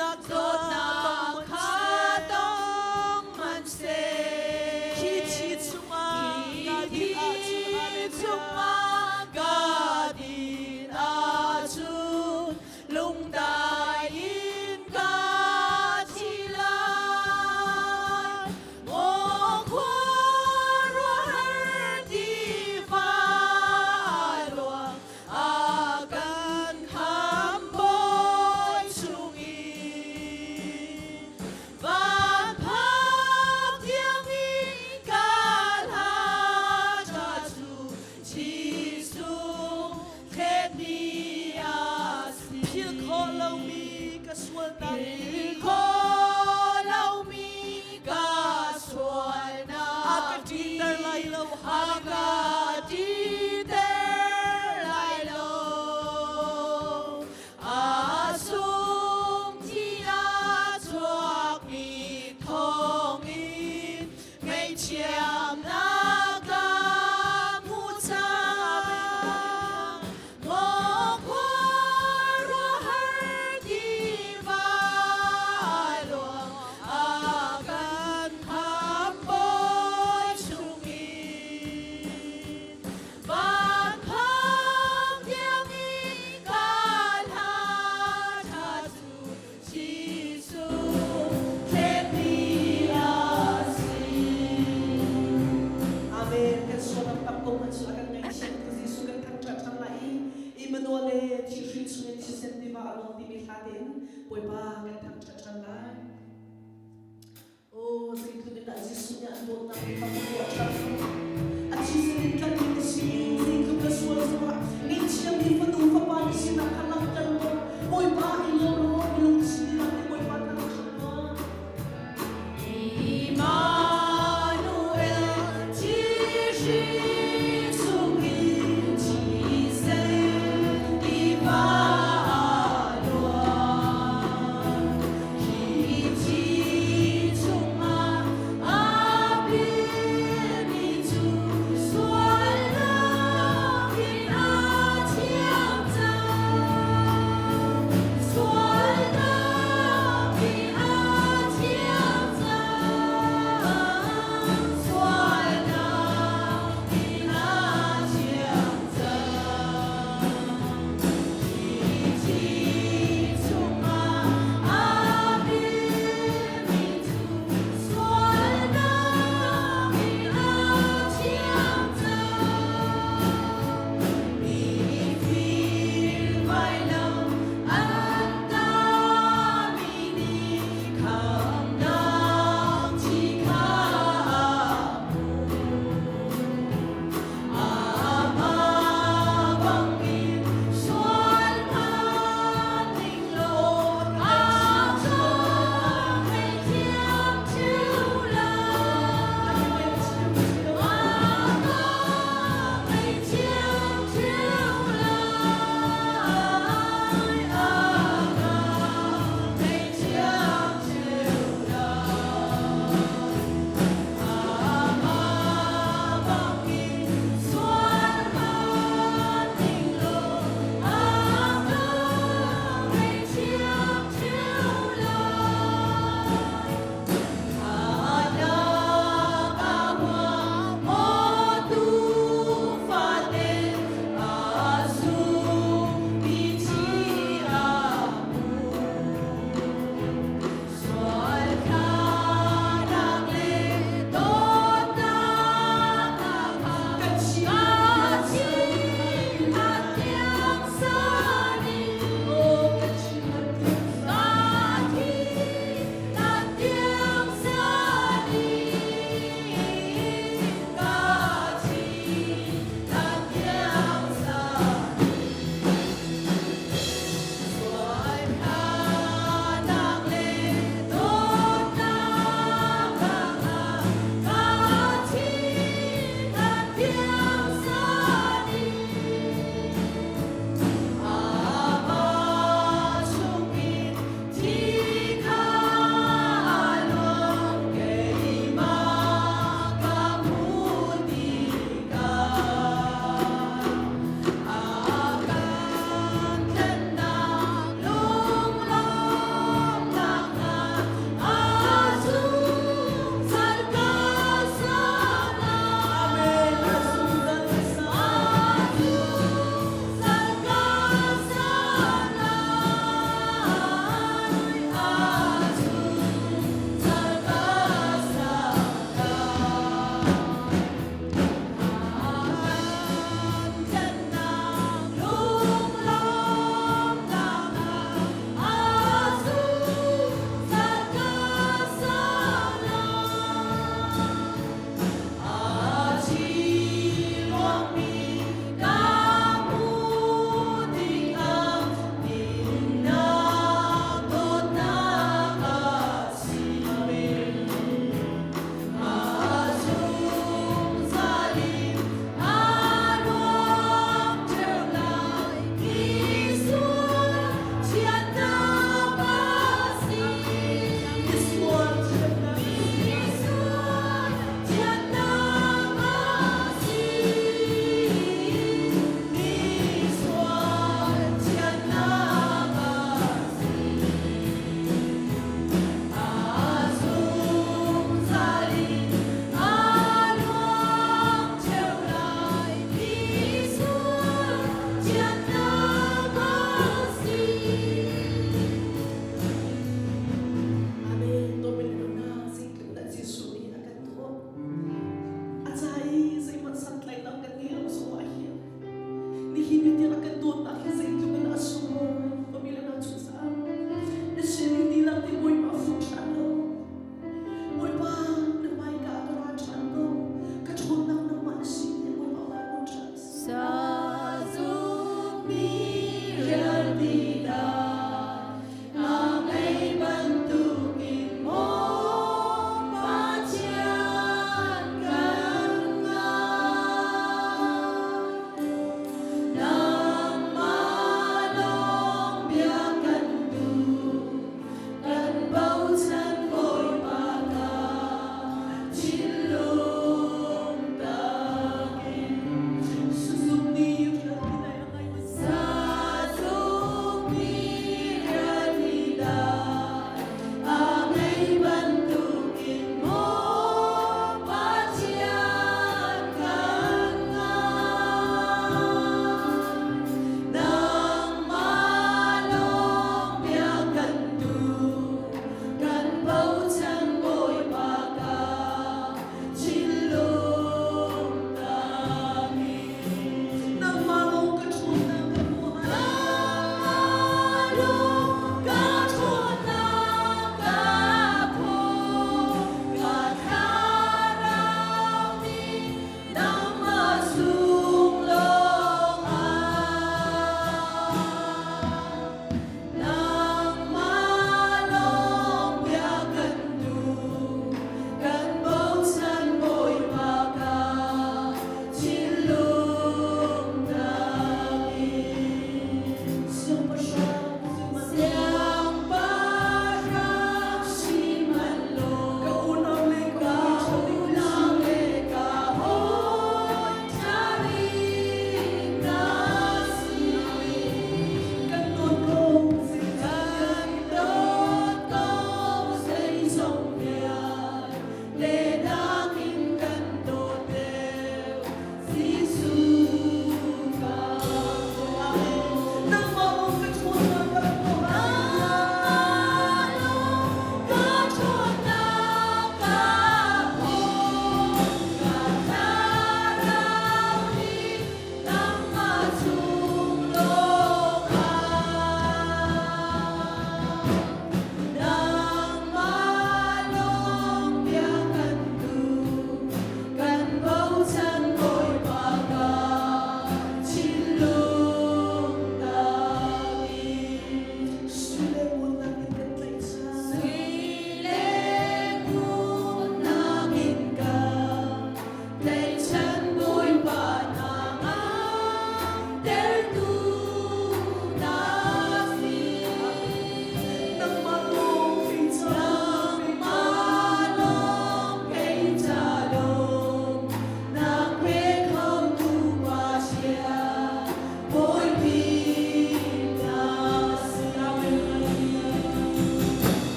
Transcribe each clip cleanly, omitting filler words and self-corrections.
Dawtnak kha tong hmanhseh. Khi thi chungah ka din ahcun, ka din ahcun lungdai in ka thi lai. Maw khuaruahhar tiva luang a kan khambawi chungin van phak tiangin ka hla ṭha cu Jesuh thletmi a si. Philh khawh lomi ka sualnak Philh khawh lomi ka sualnak a ka ṭiter lai lo a ka ṭiter lai lo a sung thi a chuakmi thawngin ngaihthiamnak ka hmu cang maw khuaruahhar tiva.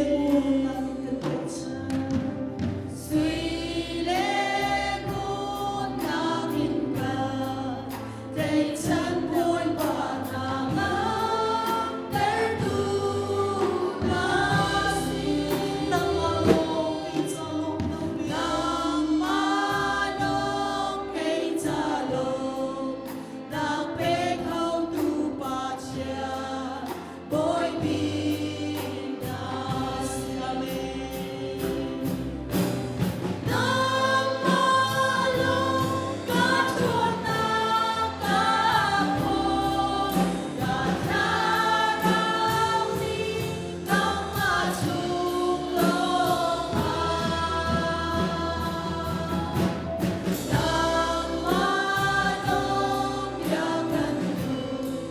le ngun nakin kan tlaihchan. Sui le ngun nakin kan tlaihchan Bawipa ngamtertu na si. Nangmah lawng kei ca lawmhnak bik. Nangmah lawng kei ca lawmhnak pe khotu Pathian Bawi bik na si. Amen. Nangmah lawng ka ṭhawnnak ka phaw, ka thlarau nih nangmah chung lawngah. Nangmah lawng bia kan duh,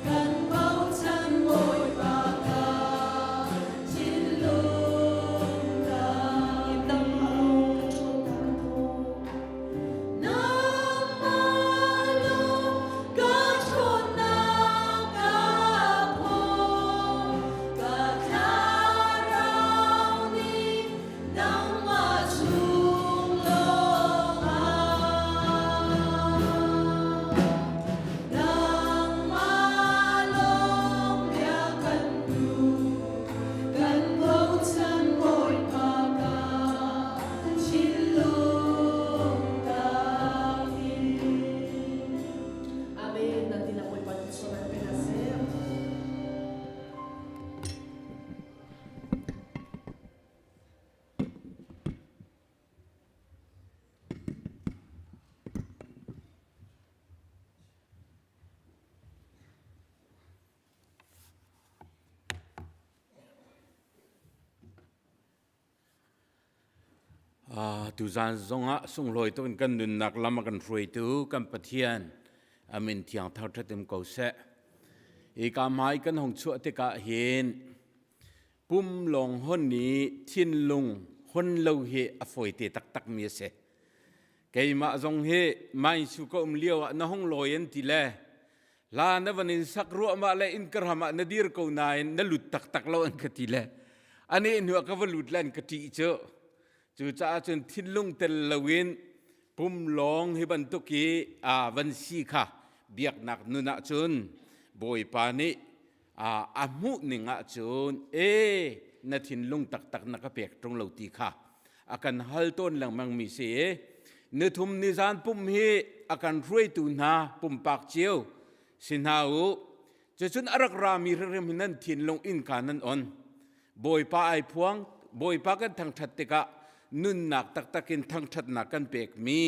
kan bochan Bawipa ka thinlung ka. Nangmah lawng ka ṭhawnnak ka phaw. Nangmah lawng ka ṭhawnnak ka phaw, ka thlarau nih nangmah chung lawngah. Nangmah lawng bia kan duh, kan bochan Bawipa ka thinlung ka him. Amen. Nan dihlak Bawipa thluachuah kan pe hna seh. Tuzan zongah sunglawi tuk in kan nunnak lam a kan hruaitu kan Pathian a min thiang thar ṭhatim ko seh. Hika hmai kan hong chuah tikah hin pum lawng hon i thinlung hon lo hi a fawite taktak mi a si. Keimah zong hi Mainsu ka um lio ah na hong lawi an ti le la na van in sak ruahmah le inn ka ram ah na dir ko nain na lut taktak lo an ka ti le ane hnu ah ka va lut le an ka ṭih cu. Cucaah cun thinlung tel loin pum lawng hi bantuk i a van si kha biaknak nun ah cun Bawipa nih a hmuh ning ahcun e na thinlung taktak na ka pek ṭung lo ti kha a kan hal tawn lengmang mi si i nithum nizan pum hi a kan hruaitu hna pumpak cio si hna u. Cucun a rak rami hrimhrim hi nan thinlung innka nan on. Bawipa ai phuang. Bawipa kan thangṭhat tikah nunnak taktak in thangṭhatnak kan pekmi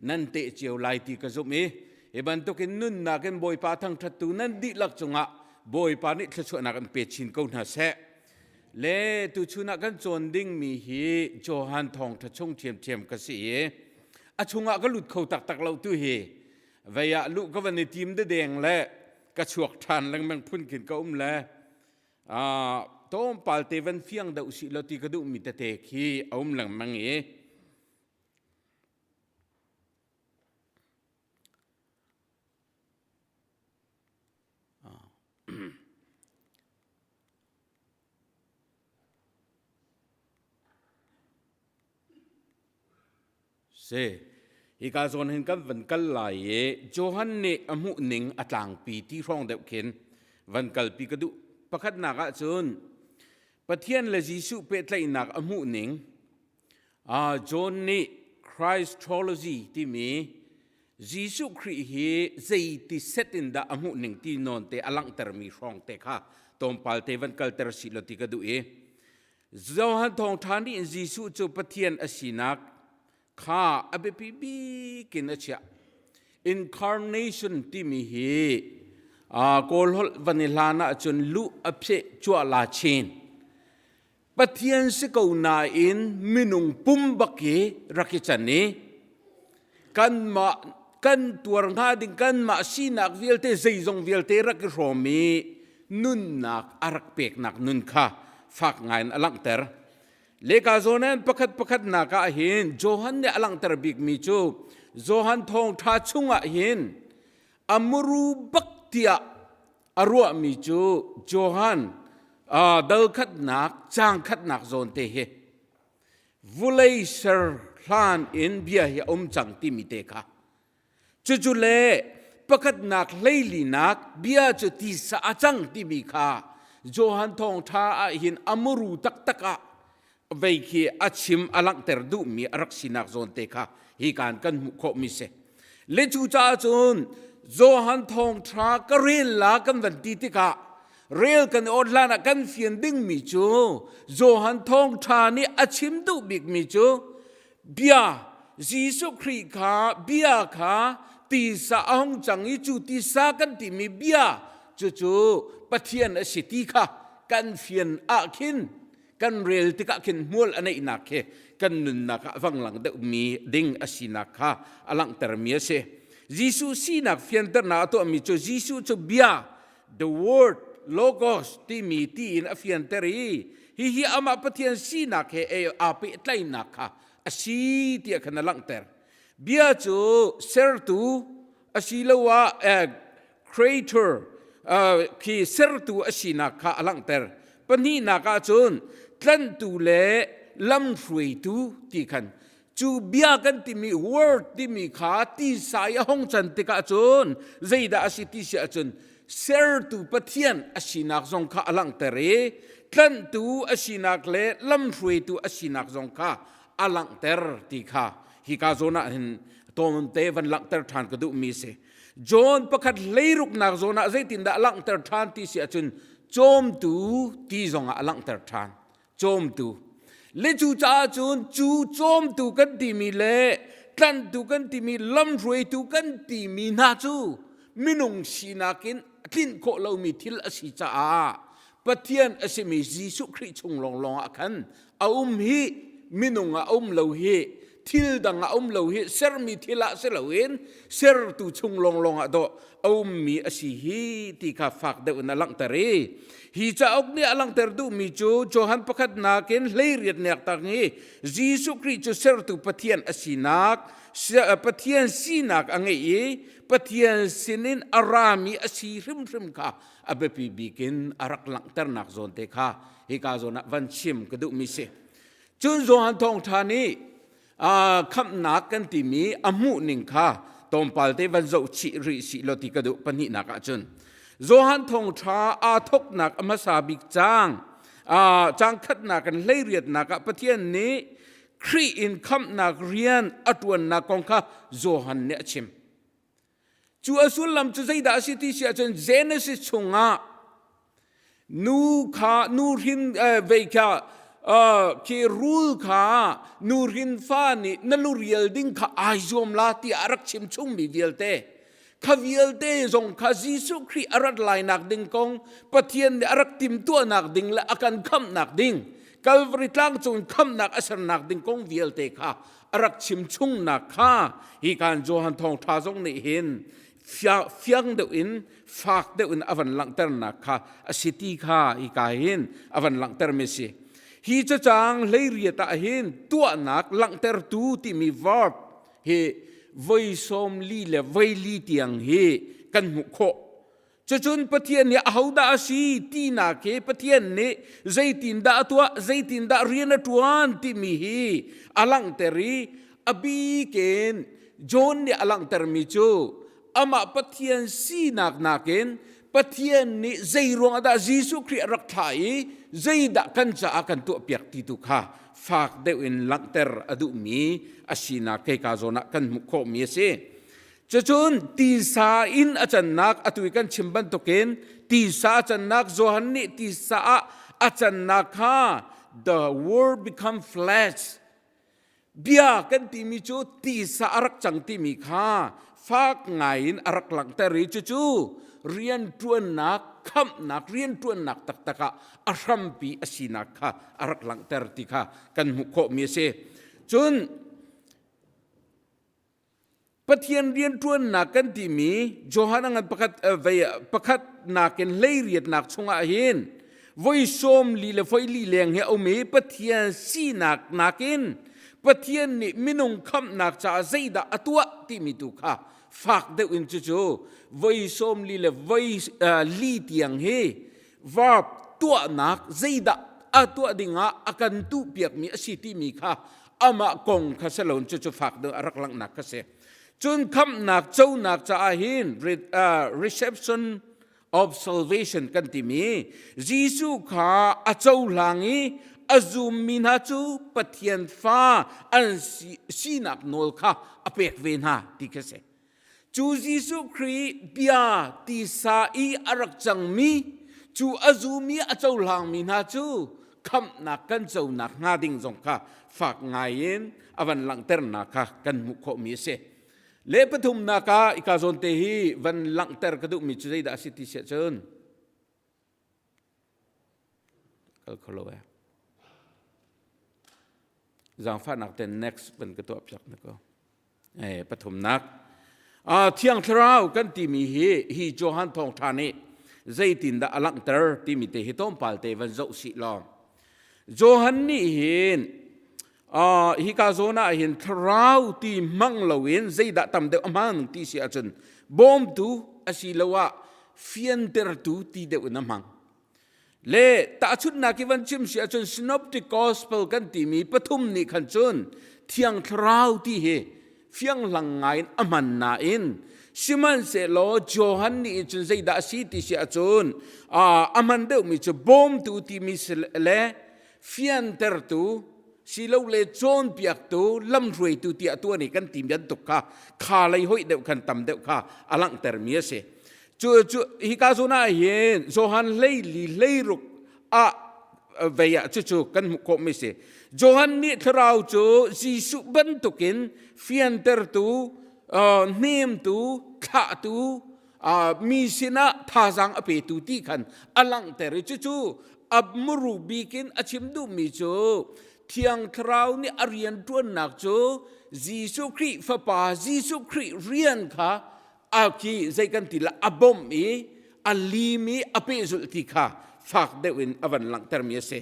nan teh cio lai ti ka zumh i hi bantukin nunnak in Bawipa thangṭhattu nan dihlak cungah Bawipa nih thluachuahnak in pe chin ko hna seh. Le tuchun ah kan cawn dingmi hi Johan thawngṭha chung ṭhiamṭhiam ka si i a chungah ka lut kho taktak lo tu hi vei ah luh ka van i tim dedeng le ka chuak ṭhan lengmang phun khin ka um le tlawmpal te van fiang deuh sih law ti ka duhmi tete khi a um lengmang i Si. Hika zawn hin kan van kal lai i Johan nih a hmuh ning a tlangpi ti hrawng deuh khin van kalpi ka duh. Pakhatnak ah cun Pathian le Jesuh pehtlaihnak a hmuh ning John nih Christology timi Jesuh Khrih hi zeiti set in dah a hmuh ning ti nawn te a langhtermi hrawng te kha tlawmpal te van kalter sih law ti ka duh i Johan thawngṭha nih Jesuh cu Pathian a sinak kha a biapi bik in a chiah. Incarnation timi hi Kawl holh van i hlan ahcun luh a pheh cuah la chin. Pathian si ko nain minung pum bak hi rak i can i kanmah kan tuar hnga ding kanmah sinak vialte zeizong vialte rak i hrawm i nunnak a rak peknak nun kha fak ngai in a langhter. Leka zawn in pakhat pakhatnak ah hin Johan nih a langhter bikmi cu Johan thawngṭha chungah hin a muru bak tiah a ruahmi cu Johan. Dal khatnak, caang khatnak zawn te hi vulei ser hlan in bia hi a um cang timi te kha. Cucu le pakhatnak hleilinak bia cu tisa a cang timi kha Johan thawngṭha ah hin a muru taktak ah vei khi a chim a langhter duhmi a rak sinak zawn te kha hi kan kan hmuh khawhmi si. Le cu caah cun Johan thawngṭha ka rel la kan van ti tikah rel kan awt hlan ah kan fian dingmi cu Johan thawngṭha nih a chim duh bikmi cu bia Jesuh Khrih kha bia kha tisa a hung cang i cu tisa kan timi bia cucu Pathian a si ti kha kan fian ah khin kan rel tikah khin hmual a neihnak khi kan nunnak ah vanglang deuhmi ding a sinak kha a langhtermi a si. Jesuh sinak fianternak a tuahmi cu Jesuh cu bia the word logos timi tiin a fianter i hihi amah Pathian sinak he aa pehtlaihnak kha a si tiah khan a langhter. Bia cu sertu asiloah creator khi sertu a sinak kha a langhter. Pahnihnak ah cun tlanhtu le lamhruaitu ti khan cu bia kan timi word timi kha tisa i a hong can tikah cun zeidah a si ti si ahcun sertu Pathian a sinak zong kha a langhter i tlanhtu a sinak le lamhruaitu a sinak zong kha a langhter ti kha hika zawn ah hin tawmte van langhter ṭhan ka duhmi si. John pakhat hleiruknak zawn ah zeitindah a langhter ṭhan ti si ahcun cawmtu ti zong ah a langhter ṭhan. Cawmtu. Le cu caah cun cu cawmtu kan timi le tlanhtu kan timi lamhruaitu kan timi hna cu minung sinak in tlinh khawh lomi thil a si caah Pathian a simi Jesuh Khrih chung lawnglawng ah khan a um hi minung ah a um lo hi thil dang ah a um lo hi sermi thil ah si loin sertu chung lawnglawng ah dawh a ummi a si hi ti kha fak deuh in a langhter i hi cauk nih a langhter duhmi cu Johan pakhatnak in hleiriat nek tak hi Jesuh Khrih cu sertu Pathian a sinak Pathian sinak a ngeih i Pathian sinin a rami a si hrimhrim kha a biapi bik in a rak langhternak zawn te kha hika zawn ah van chim ka duhmi si. Cun Johan thawngṭha nih khamhnak kan timi a hmuh ning kha tlawmpal te van zoh chih rih sih law ti ka duh pahnihnak ah cun Johan thawngṭha aa thawknak a hmasa bik caang caang khatnak in hleiriatnak ah Pathian nih Khrih in khamhnak rian a ṭuannak kong kha Johan nih a chim. Cu a sullam cu zeidah a si ti si ahcun Genesis chungah nu kha nu hrin vei kha khi rul kha nu hrin fa nih na lurial ding kha ai zuam la tiah a rak chim chungmi vialte kha vialte zong kha Jesuh Khrih a rat lainak ding kong Pathian nih a rak timhtuahnak ding le a kan khamhnak ding Calvary tlang cung khamhnak a sernak ding kong vialte kha a rak chim chungnak kha hi kan Johan thawngṭha zong nih hin fiang deuh in fak deuh in a van langhternak kha a si ti kha hi ka hin a van langhter mi si. Hi cacang hleiriat ah hin tuahnak langhtertu timi verb hi voi sawm li le voi li tiang hi kan hmuh khawh. Cucun Pathian nih ahodah a si tinak hi Pathian nih zeitindah a tuah, zeitindah rian a ṭuan timi hi a langhter i a bikin John nih a langhtermi cu amah Pathian sinak nakin Pathian nih zei ruangah dah Jesuh Khrih a rak thlah i zeidah kan caah kan tuahpiak ti tu kha fak deuh in langhter a duhmi a sinak keika zawn ah kan hmuh khawhmi a si. Cucun tisa in a cannak atu i kan chim bantukin tisa a cannak Johan nih tisa ah a cannak kha the word become flesh bia kan timi cu tisa a rak cang timi kha fak ngai in a rak langhter i cucu rianṭuannak khamhnak rianṭuannak taktak ah a hrampi a sinak kha a rak langhter ti kha kan hmuh khawhmi a si. Cun Pathian rianṭuannak kan timi Johan a ngan pakhat vei pakhat nakin hleiriatnak chungah hin voi sawm li le voi li leng hi a um i Pathian sinak nakin Pathian nih minung khamhnak caah zeidah a tuah timi tu kha fak deuh in cucu voi sawm li le voi li tiang hi verb. tuahnak zeidah a tuah dingah a kan tuhpiakmi a si timi kha amah kong kha si loin cucu fak deuh a rak langhnak kha si. Cun khamhnak conak caah hin reception of salvation kan timi Jesuh kha a cohlang i a zummi hna cu Pathian fa an sinak nawl kha a pek ve hna ti kha si. Cu Jesuh Khrih bia tisa i a rak cangmi cu a zumi a cohlangmi hna cu khamhnak kan conak hnga ding zong kha fak ngai in a van langhternak kha kan hmuh khawhmi a si. Le pathumnak ah ika zawn te hi van langhter ka duhmi cu zeidah a si ti siah cun kal kho lo eh. Zaangfahnak ten next van ka tuah piak na ko. Pathumnak Thiang Thlarau kan timi hi hi Johan thawngṭha nih zeitindah a langhter timi te hi tlawmpal te van zoh sih law Johan nih hin hika zawn ah hin thlarau ti hmang loin zeidah tam deuh a hmang ti si ahcun bawmtu asiloah fiantertu ti deuh in a hmang. Le tahchunhnak i van chim si ahcun Synoptic Gospel kan timi pathum nih khan cun Thiang Thlarau ti hi fianghlang ngai in a hman nain sihmanhsehlaw Johan nih cun zeidah a si ti si ahcun a hman deuhmi cu bawmtu timi le fiantertu silole cawnpiaktu lamhruaitu tiah tuan i kan ti bantuk kha kha lei hoih deuh khan tam deuh kha a langhtermi a si. Cu cu hika zawn ah hin Johan hleili hleiruk ah vei ah cucu kan hmuh khawhmi si. Johan nih thlarau cu Jesuh bantukin fiantertu, hnemtu, thlahtu, mi sinah thazaang a petu ti khan a langhter i cucu a muru bik in a chim duhmi cu Thiang Thlarau nih a rian ṭuannak cu Jesuh Khrih Fapa Jesuh Khrih rian kha a khi zei kan ti la a bawmh i a lim i a pehzulh ti kha fak deuh in a van langhtermi a si.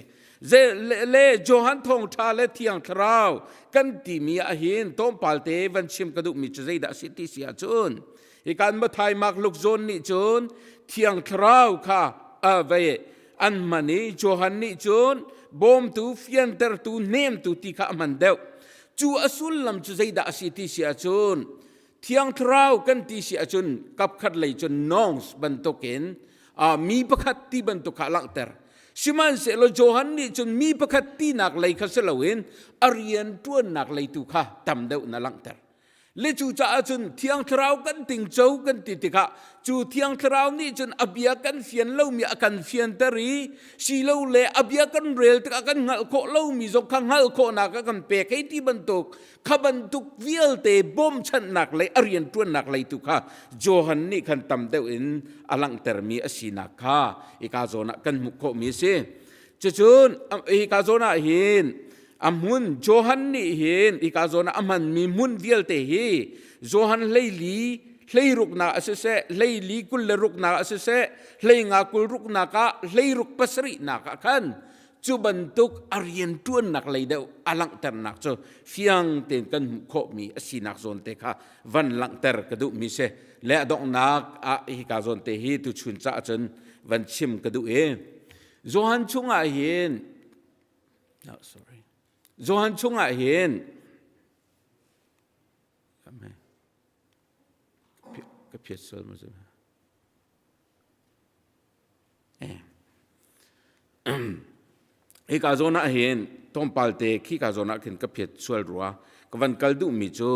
Le Johan thawngṭha le Thiang Thlarau kan timi ah hin tlawmpal te van chim ka duhmi cu zeidah a si ti si ahcun hi kan Mathai Mark Luke John nih cun Thiang Thlarau kha a vei an hman i Johan nih cun bawmtu fiantertu hnemtu ti kha a hman deuh. Cu a sullam cu zeidah a si ti si ahcun Thiang Thlarau kan ti si ahcun kapkhat lei cun nongs bantukin mi pakhat ti bantuk kha a langhter. Sihmanhsehlaw Johan nih cun mi pakhat tinak lei kha si loin a rian ṭuannak lei tu kha tam deuh na langhter. Le cu caah cun Thiang Thlarau kan tingco kan ti tikah cu Thiang Thlarau nih cun a bia kan fian lomi a kan fianter i silole a bia kan rel tikah kan hngalh khawh lomi zong kha hngalh khawhnak a kan pek hei ti bantuk kha bantuk vialte bawmchanhnak lei a rianṭuannak lei tu kha Johan nih khan tam deuh in a langhtermi a sinak kha hika zawn ah kan hmuh khawhmi a si. Cucun hika zawn ah hin a hmun Johan nih hin hika zawn ah a hmanmi hmun vialte hi Johan hleili hleiruknak a siseh hleili 26nak a siseh hleinga 60nak ah hleiruk pasarihnak ah khan Cu bantuk a rianṭuannak lei deuh a langhternak cu fiang tein kan hmuh khawhmi a sinak zawn te kha van langhter ka duhmi si. Le a donghnak ah hika zawn te hi tuchun caah cun van chim ka duh i Johan chungah hin oh, sorry Johan chungah hin ka phiat sual ma Hika zawn ah hin tlawmpal te khika zawn ah khin ka phiat sual rua. Ka van kal duhmi cu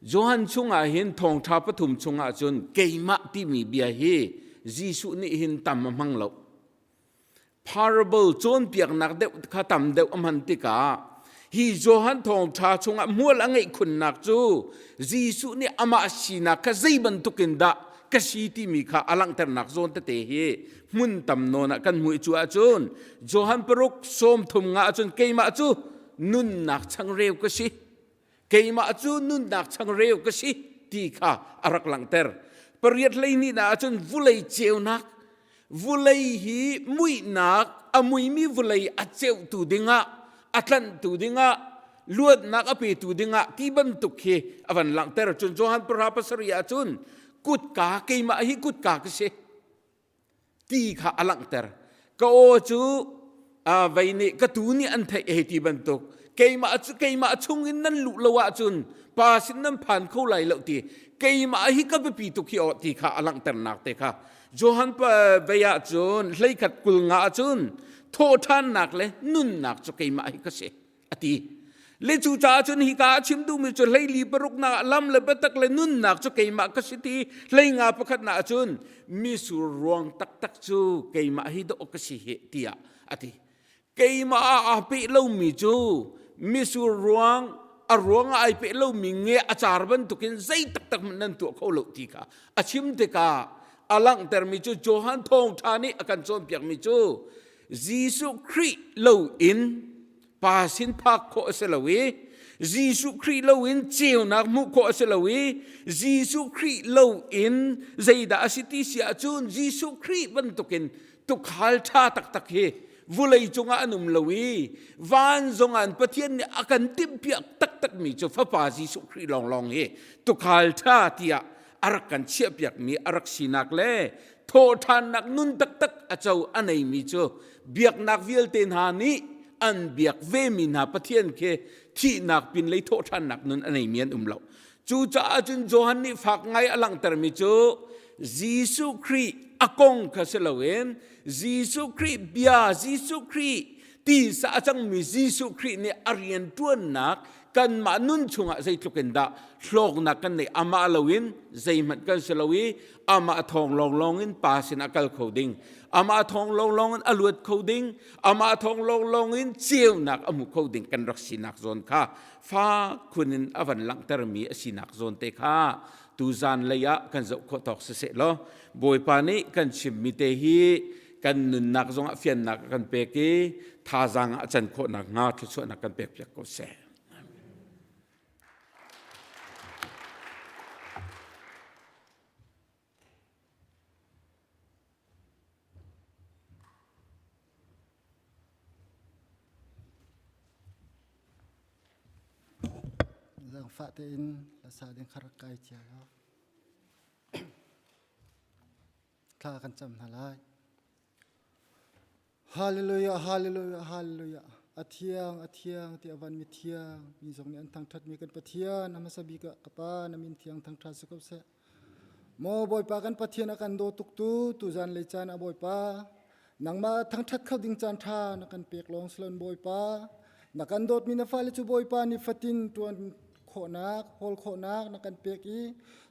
Johan chungah hin thawngṭha pathum chungah cun keimah timi bia hi Jesuh nih hin tam a hmang lo. Parable cawnpiaknak deuh kha tam deuh a hman tikah hi Johan thawngṭha chungah hmual a ngeih khunnak cu Jesuh nih amah sinak kha zei bantukin dah ka si timi kha a langhternak zawn tete hi hmun tam nawn ah kan hmuh i cu ahcun Johan paruk 35 ahcun keimah cu nunnak changreu ka si keimah cu nunnak changreu ka si ti kha a rak langhter pariat hleihnih na ahcun vulei ceunak vulei hi muihnak a muimi vulei a ceuhtu dingah a tlanhtu dingah luatnak a petu dingah ti bantuk hi a van langhter cun Johan pahra pasarih ah cun kutka keimah hi kutka ka si ti kha a langhter. Ka aw cu vei nih ka tu nih an theih hei ti bantuk keimah cu keimah chung in nan luh lo ahcun pa sin nan phan kho lai lo ti keimah hi ka biapi tuk hi aw ti kha a langhternak te kha Johan vei ah cun hleikhat kul nga ah cun thawhṭhannak le nunnak cu keimah hi ka si a ti le cu caah cun hika ah chim duhmi cu hleili paruknak ah lam le biatak le nunnak cu keimah ka si ti hleinga pakhatnak ah cun misur ruang taktak cu keimah hi dawh ka si hi tiah a ti keimah ah aa peh lomi cu misur ruang a ruang ah ai peh lomi nge a car bantukin zei taktak hmanh nan tuah kho lo ti kha a chim tikah a langhtermi cu Johan thawngṭha nih a kan cawnpiakmi cu Jesuh Khrih lo in pa sin phak khawh a si lo i Jesuh Khrih lo in ceunak hmuh khawh a si lo i Jesuh Khrih lo in zeidah a si ti si ahcun Jesuh Khrih bantukin tukhal ṭha taktak hi vulei cungah an um lo i van zongah an Pathian nih a kan timhpiak taktakmi cu Fapa Jesuh Khrih lawnglawng hi tukhal ṭha tiah a rak kan chiahpiakmi a rak sinak le thawhṭhannak nun taktak a co a neimi cu biaknak vialte hna nih an biak vemi hna Pathian khi thihnak pinlei thawhṭhannak nun a neimi an um lo. Cucaah cun Johan nih fak ngai a langhtermi cu Jesuh Khrih a kong kha si loin Jesuh Khrih bia Jesuh Khrih tisa a cangmi Jesuh Khrih nih a rian ṭuannak kanmah nun chungah zeitluk in dah hlawknak kan neih amah loin zeihmanh kan si lo i amah thawng lawnglawng in pa sin a kal kho ding amah thawng lawnglawng in a luat kho ding amah thawng lawnglawng in ceunak a hmu kho ding kan rak sinak zawn kha fak khun in a van langhtermi a sinak zawn te kha tuzan lei ah kan zoh khawh tawk siseh law Bawipa nih kan chimmi te hi kan nunnak zongah fiannak a kan pek i thazaang ah a can khawhnak hnga thluachuahnak kan pek piak ko seh. Zaangfah tein hlasa ding kha rak kai cia lo. Thla kan cam hna lai. Hallelujah, hallelujah, hallelujah. A thiang, a thiang ti a van mi thiang mi zong nih an thangṭhat mi kan Pathian a hmasa bik ah ka Pa na min thiang thangṭhat si ko seh. Maw Bawipa kan Pathian a kan daw tuk tu tuzan lei caan a Bawipa nangmah thangṭhat kho ding caan ṭha na kan pek lawng silon Bawipa na kan dawtmi na fale cu Bawipa ni fatin ṭuan khawhnak hawl khawhnak na kan pek i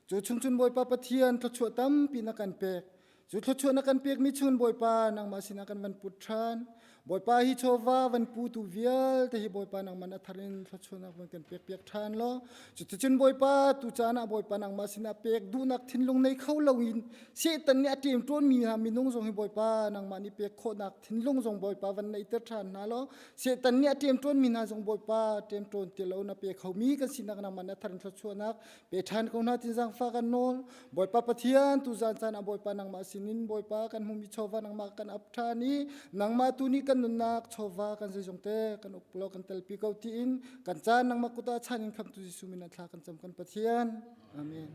cu chung cun Bawipa Pathian thluachuah tampi na kan pek cu thluachuah na kan pekmi chun Bawipa nangmah sinah kan van put ṭhan Bawipa hi chawva van putu vialte hi Bawipa nangmah na thar in thluachuahnak van kan pek piak ṭhan law cuticun Bawipa tu caan ah Bawipa nangmah sinah pek duhnak thinlung nei kho loin Satan nih a ṭemṭawnmi hna minung zong hi Bawipa nangmah nih pek khawhnak thinlung zong Bawipa van neihter ṭhan hna law Satan nih a ṭemṭawnmi hna zong Bawipa ṭemṭawn ti lo na pe khomi kan sinak nangmah na thar in thluachuahnak pe ṭhan ko hna tin zaangfah kan nawl Bawipa Pathian tu zan caan ah Bawipa nangmah sinin Bawipa kan hmumi chawva nangmah kan ap ṭhan i nangmah tu nih kan nunnak chawva kan zeizong te kan uk lo kan telpi ko tiin kan caan nangmah kut ah chan in khamtu Jesuh min ah thla kan cam kan Pathian Amen.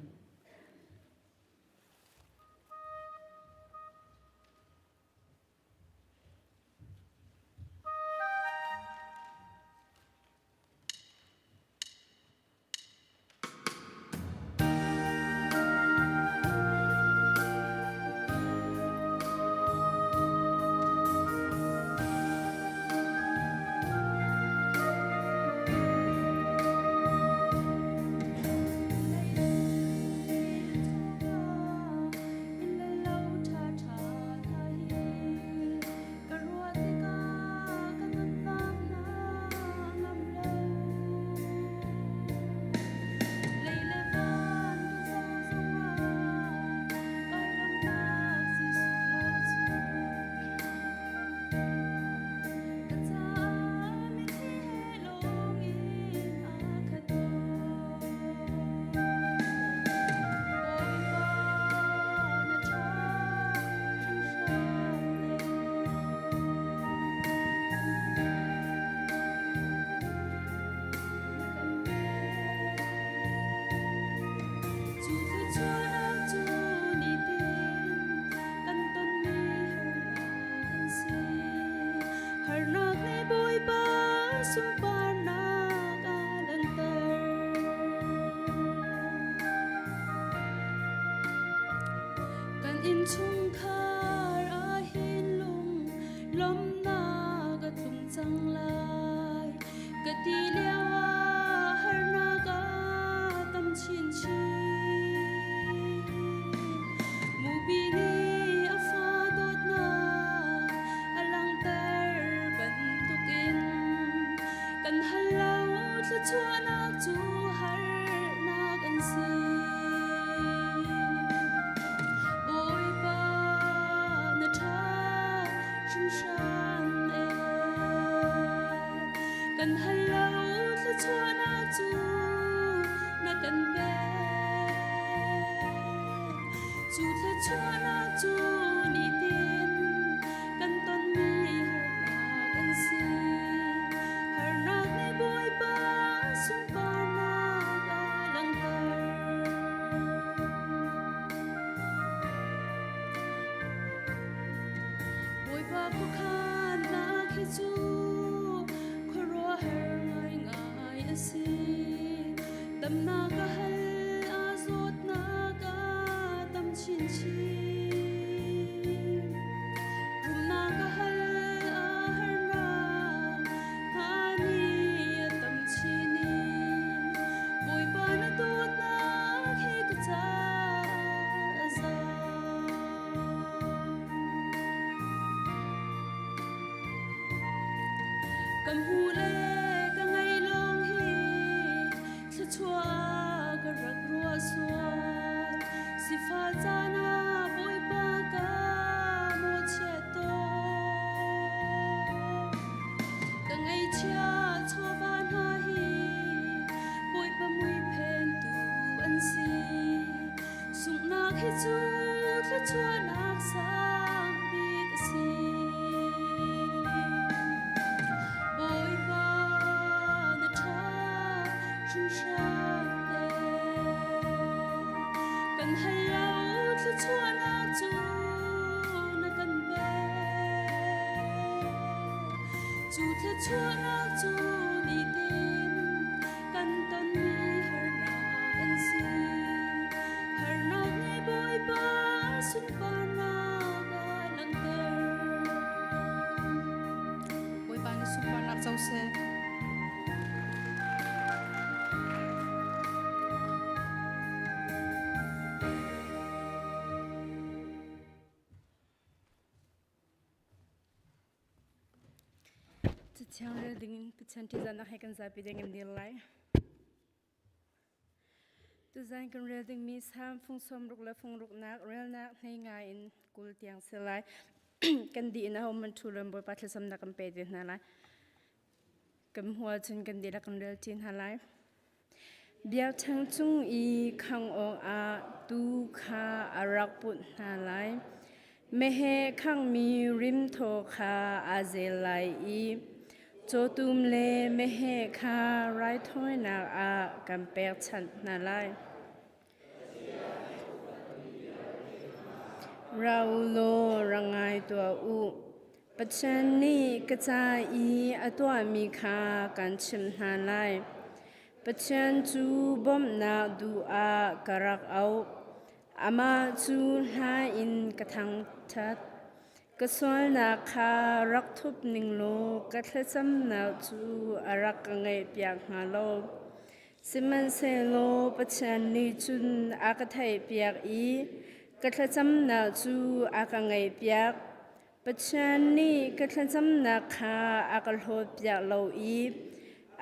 sunparnak a langhter. Kan innchungkhar ah hin lung lawmhnak a tlung cang lai. Ka ti lio ah harnak a tam chinchin. Mupi nih a fa dawtnak a langhter bantukin kan hal lo thluachuahnak cu harnak an si. Bawipa na ṭha hringhran ee. Kan hal lo thluachuahnak cu na kan pek. Cu thluachuahnak cu nitin kan tonmi harnak an si. Harnak nih Bawipa sunparnak a langhter. Bawipa khuakhannak hi cu khuaruahhar ngaingai a si. Damnak a hal, a zawtnak a tam chinchin. Rumnak a hal, a harnak hna nih a tam chin i Bawipa na dawtnak he ka caah a za. Ka hmu le ka ngei lawng hi thluachuah ka rak ruah sual. Sifah caan ah Bawipa ka mawhchiat tawn. Ka ngaihchia chawva hna hi Bawipa mui phentu an si. Sunghnak hi cu thluachuahnak sang bik a si. Bawipa na ṭha hringhran ee. Kan hal lo thluachuahnak cu na kan pek. Cu thluachuahnak cu nitin kan tonmi harnak an si. Harnak nih Bawipa sunparnak a langhter. Bawipa nih sunparnak co seh. Cathiang rel dingin Pathian ṭihzahnak he kan zapi ding kan dir lai. Tuzan kan rel dingmi Salm fung sawm ruk le fung ruknak relnak hlei ngai in 20 tiang si lai. Kan dih in a man ṭhu lam Bawipa thlacamnak kan pe te hna lai. Kan hmual cun kan dihlak kan rel ṭi hna lai. Biakṭheng cung i khangh awkah tuu kha a rak put hna lai. Meheh khanghmi rimthaw kha aa zel lai i cawtum le meheh kha raithawinak ah kan pekchanh hna lai. Ra u law ra ngai tuah u. Pathian nih ka ca i a tuahmi kha kan chimh hna lai. Pathian cu bawmhnak duh ah ka rak auh. Amah cu hla in ka thangṭhat. Ka sualnak kha rak thup ning law ka thlacamnak cu a rak ka ngaihpiak hnga lo. Sihmanhsehlaw Pathian nih cun a ka theihpiak i ka thlacamnak cu a ka ngaihpiak. Pathian nih ka thlacamnak kha a ka hlawtpiak lo i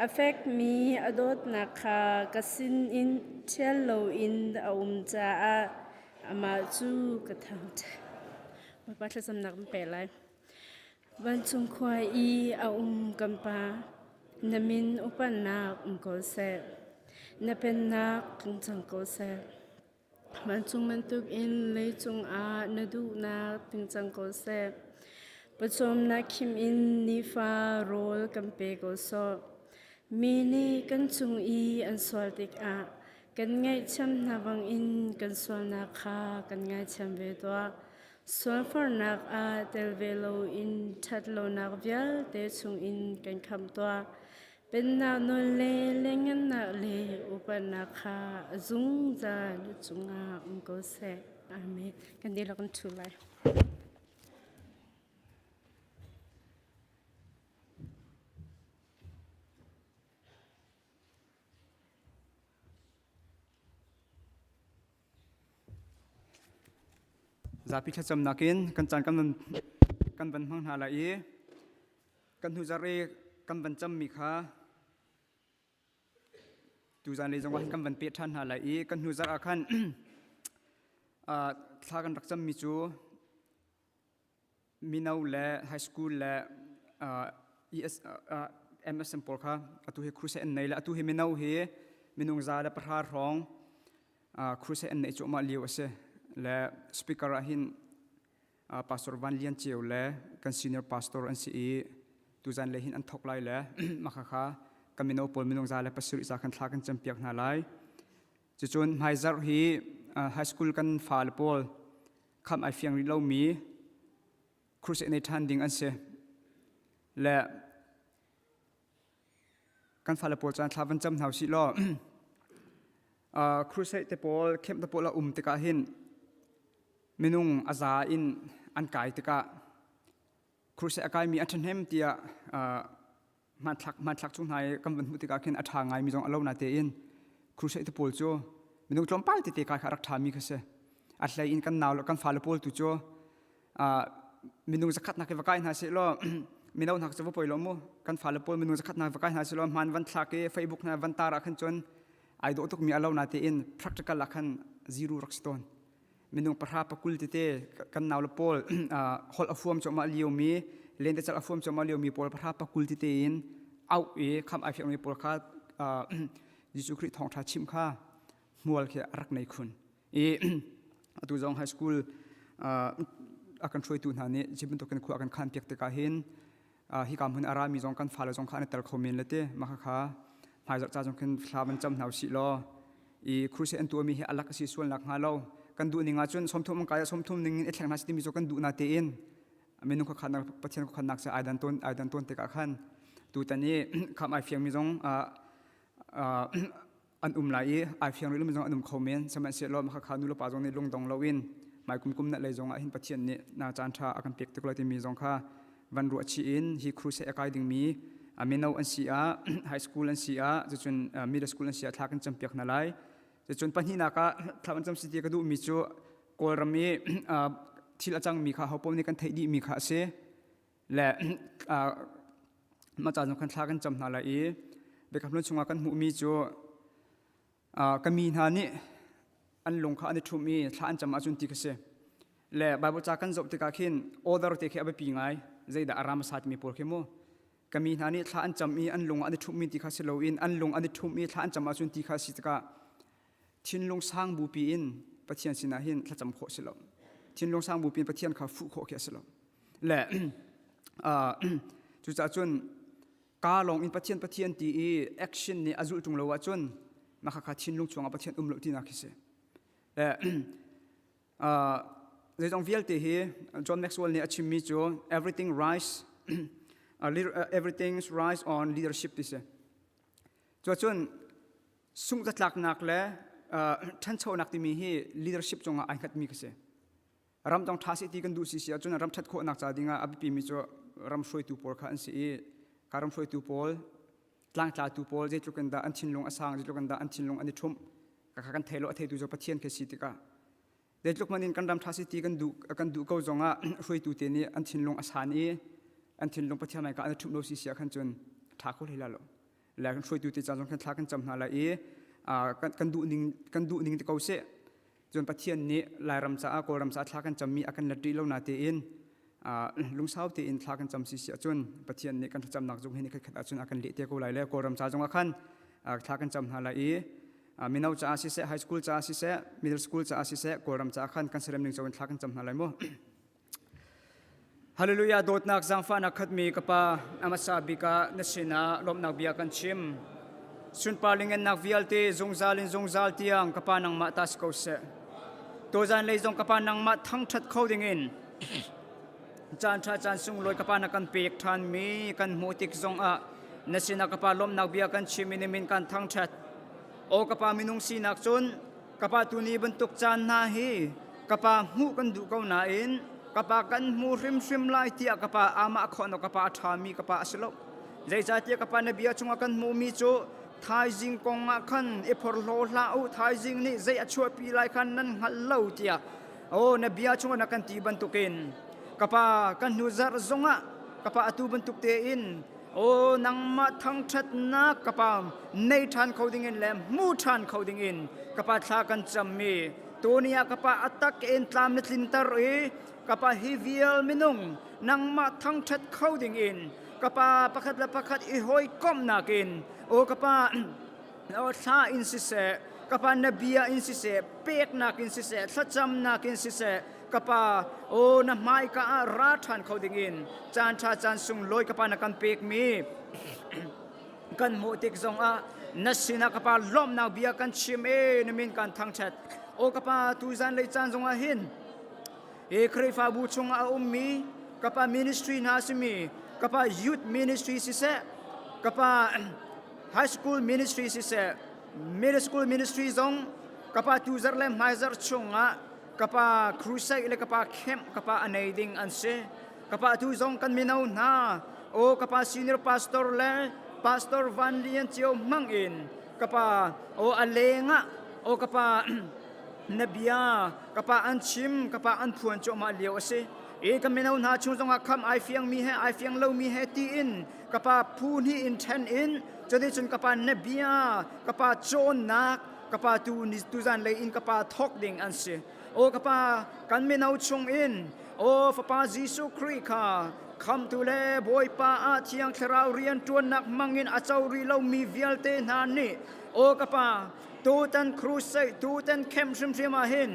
a fekmi a dawtnak kha ka sinin ṭhial loin a um caah amah cu ka thangṭhat. Bawipa thlacamnak kan pe lai. Vancung khua i a um kan Pa, na min upatnak um ko seh. Na pennak tlung cang ko seh. Vancung bantukin leicung ah na duhnak ting cang ko seh. Pawcawmnak khim in nifa rawl kan pe ko sawh. Mi nih kan cung i an sual tikah kan ngaihthiam hna bangin kan sualnak kha kan ngaithiam ve tuah. Sualforhnak ah tel ve loin ṭhat lonak vialte chungin kan khamh tuah. Pennak nawl le lengngannak le upatnak kha a zungzal na cungah um ko seh. Amen. Kan dihlak kan ṭhu lai. Zapi thlacamnak in kan caan kan van kan van hmang hna lai i kan hnuzarh i kan van cammi kha tuzan lei zongah kan van peh ṭhan hna lai i kan hnuzarh ah khan thla kan rak cammi cu mino le high school le ES, MSM pawl kha atu hi crusade an nei le atu hi mino hi minung za le pahra hrawng crusade an neih cuahmah lio a si le speaker ah hin pastor Van Lian Ceu le kan senior pastor an si i tuzan le hin an thok lai le mah kha kan mino pawl minung za le pasarih za khan thla kan campiak hna lai cucun hmaizarh hi high school kan fale pawl khamh ai fiang rih lomi crusade nei ṭhan ding an si le kan fale pawl caan thla van cam hna usih law crusade te pawl camp te pawl a um tikah hin minung a za in an kai tikah crusade a kaimi a ṭhahnem tiah hmanthlak hmanthlak chung hna i kan van hmuh tikah khin a ṭha ngaimi zong a lo na tein crusade te pawl cu minung tlawmpal tete kai kha a rak ṭhami kha si a hlei in kan nau le kan fale pawl tu cu minung zakhat nak i va kai hna seh law mino hna cu va poi lo mu kan fale pawl minung zakhat nak va kai hna seh law hman van thlak i Facebook hna van tar ah khan cun ai dawh tukmi a lo na tein practical ah khan zero rak si tawn minung pahra pakul tete kan nau le pawl holh a fuam cuahmah liomi lentecelh a fuam cuahmah liomi pawl pahra pakul tete in auh i kham ai fiangmi pawl kha Jesuh Khrih thawngṭha chimh kha hmual khi a rak nei khun i atu zong high school a kan hruaitu hna nih hi bantukin khua a kan khan piak tikah hin hika hmun a rami zong kan fale zong kha an i tel kho men le ti mah kha hmaizarh ca zong khin thla van cam hna usih law i crusade an tuahmi hi alak a si sual nak hnga lo kan duh ning ahcun sawmthum an kai ah sawmthum ning in i thleng hna si timi cu kan duh na tein minung khuakhannak Pathian khuakhannak cu ai dan tawn ai dan tawn tikah khan tutan i kham ai fiangmi zong an um lai i ai fiang rih lomi zong an um kho men sihmanhsehlaw mah kha nu le pa zong nih lungdong loin mai kum kum na lei zong ah hin Pathian nih na caan ṭha a kan pek tuk lai timi zong kha van ruah chih in hi crusade a kai dingmi mino an si ah high school an si ah cucun middle school an si ah thla kan campiak hna lai cucun pahnihnak ah thla kan cam si ti ka duhmi cu Kawlram i thil a cangmi kha hopaoh nih kan theih dihmi kha a si le mah ca zong khan thla kan cam hna lai i biakam hlun chungah kan hmuhmi cu ka mi hna nih an lung kha an i ṭhumh i thla an cam ahcun ti kha si le Bible ca kan zoh tikah khin order te khi a biapi ngai zeidah a ram a sa timi pawl khi mu ka mi hna nih thla an cam i an lung an i ṭhumhmi ti kha si loin an lung an i ṭhumh i thla an cam ahcun ti kha si tikah thinlung sang bupi in Pathian sinah hin thlacam khawh si lo thinlung sang bupi in Pathian kha fuh khawh khi a si lo le cucaah cun ka lawng in Pathian Pathian ti i action nih a zulh ṭung lo ahcun mah khakha thinlung chungah Pathian um lo tinak khi si. Le zeizong vialte hi John Maxwell nih a chimmi cu everything rise everything rise on leadership ti si. Cuacun sungh-zatlaknak le ṭhanchonak timi hi leadership cungah ai hngatmi khi si. Ram dong ṭha seh ti kan duh si si ahcun ram ṭhat khawhnak ca dingah a biapimi cu ram hruaitu pawl kha an si i ka ram hruaitu pawl tlangtlatu pawl zeitluk in dah an thinlung a sang zeitluk in dah an thinlung an i ṭhumh ka kha kan thei lo a theitu cu Pathian khi si tikah zeitluk hmanh in kan ram ṭha si ti kan duh kan duh ko zongah hruaitu te nih an thinlung a san i an thinlung Pathian hmaika an i ṭhumh lo si si ah khan cun ṭha kho hlei la lo le kan hruaitu te ca zong khan thla kan cam hna lai i kan duh ning kan duh ning te ko seh Cun Pathian nih Lairam caah Kawlram caah thla kan cammi a kan let rih lo na tein lungsau tein thla kan cam si si ahcun Pathian nih kan thlacamnak zung hi ni khat ahcun a kan leh te ko lai le Kawlram ca zongah khan thla kan cam hna lai i mino caah siseh high school caah siseh middle school caah siseh Kawlram caah khan kan serem ning in thla kan cam hna lai mu. Hallelujah dawtnak zaangfahnak khatmi ka pa amasa bik ah na sinah lawmhnak bia kan chim. Sunpar lingennak vialte zungzal in zungzal tiang ka pa nangmah ta si ko seh. Tuzan lei zong ka Pa nangmah thangṭhat kho dingin caan ṭha caan sunglawi ka Pa na kan pek ṭhanmi kan hmuh tik zongah na sinah ka Pa lawmhnak bia kan chim i na min kan thangṭhat. Aw ka Pa minung sinak cun ka Pa tuni bantuk caan hna hi ka Pa hmuh kan duh ko nain ka Pa kan hmu hrimhrim lai tiah ka Pa amah khawh ka Pa a ṭhami ka Pa a si lo. Zeicahtiah ka Pa na bia chungah kan hmuhmi cu thaizing kong ah khan i phorhlaw hlah u thaizing nih zei a chuahpi lai khan nan hngal lo tiah oh na bia chungah na kan ti bantukin ka pa kan hnu zarh zongah ka pa atu bantuk tein o nangmah thangṭhatnak ka pa nei ṭhan kho dingin le hmu ṭhan kho dingin ka pa thla kan cammi tuni ah ka pa atak in tlam na tlinter i ka pa hi vial minung nangmah thangṭhat kho dingin ka pa pakhat le pakhat i hawikomhnak in o ka pa o thla in siseh ka pa na bia in siseh peknak in siseh thlacamnak in siseh ka pa o na hmaika ah ra ṭhan kho dingin caan ṭha caan sunglawi ka pa na kan pekmi kan hmuh tik zongah na sinah ka pa lawmhnak bia kan chim e na min kan thangṭhat o ka pa tuzan lei caan zongah hin Hi Khrihfabu chungah a ummi kapa ministry hna simi kapa youth ministry siseh kapa high school ministry siseh middle school ministry zong kapa tuzar le hmaizar chungah kapa crusade le kapa camp kapa a nei ding an si kapa tu zong kan mino hna o kapa senior pastor le pastor Van Lian cio hmang in kapa o a lengah o kapa na bia ka pa an chim ka pa an phuan cuahmah lio a si i ka mino hna chung zongah kham ai fiang mi he ai fiang lo mi he tiin ka pa phu hnih in ṭhen in cuticun ka pa na bia ka pa cawnnak ka pa tu ni tuzan lei in ka pa thawk ding an si o ka pa kan mino chung in o fapa Jesuh Khrih kha khamtu le Bawipa ah Thiang Thlarau rian ṭuannak hmangin a co rih lomi vialte hna nih o ka pa Tutan crusade, tutan camp hrimhrim ah hin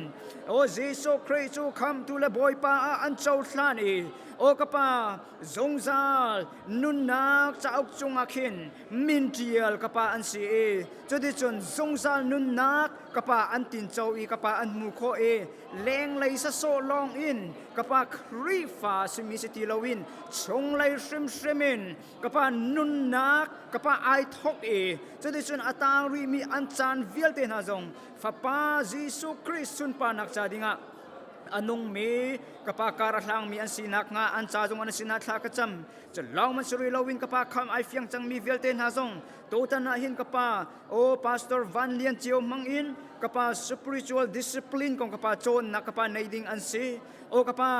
o Jesuh Khrih cu khamtu le Bawipa ah an cohlan i o ka pa zungzal nunnak cauk cungah khin min ṭial ka pa an si i cuticun zungzal nunnak ka pa an tinco i ka pa an hmu khawh i lenglei sasawh lawng in ka pa Khrihfa simi si ti loin chunglei hrimhrim in ka pa nunnak ka pa ai thok i cuticun a tang rihmi an caan vialte hna zong fapa Jesuh Christ sunparnak ca dingah a nungmi ka pa kar a hlangmi an sinak hnga an ca zong an sinah thla ka cam cu lawng man si rih loin ka pa kham ai fiang cangmi vialte hna zong tutan ah hin ka pa o pastor Van Lian Cio hmang in ka pa spiritual discipline kong ka pa cawnnak ka pa nei ding an si o ka pa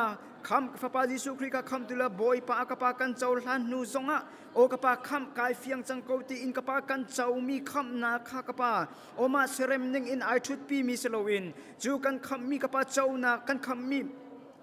Kham fapa Jesuh Khrih ka khamtu le Bawipa ka pa kan cohlan hnu zongah aw ka pa khamh kai fiang cang ko tiin ka pa kan comi khamhnak kha ka pa aw mah serem ning in ai ṭhutpi mi si loin cu kan khamhmi ka pa conak kan khamhmi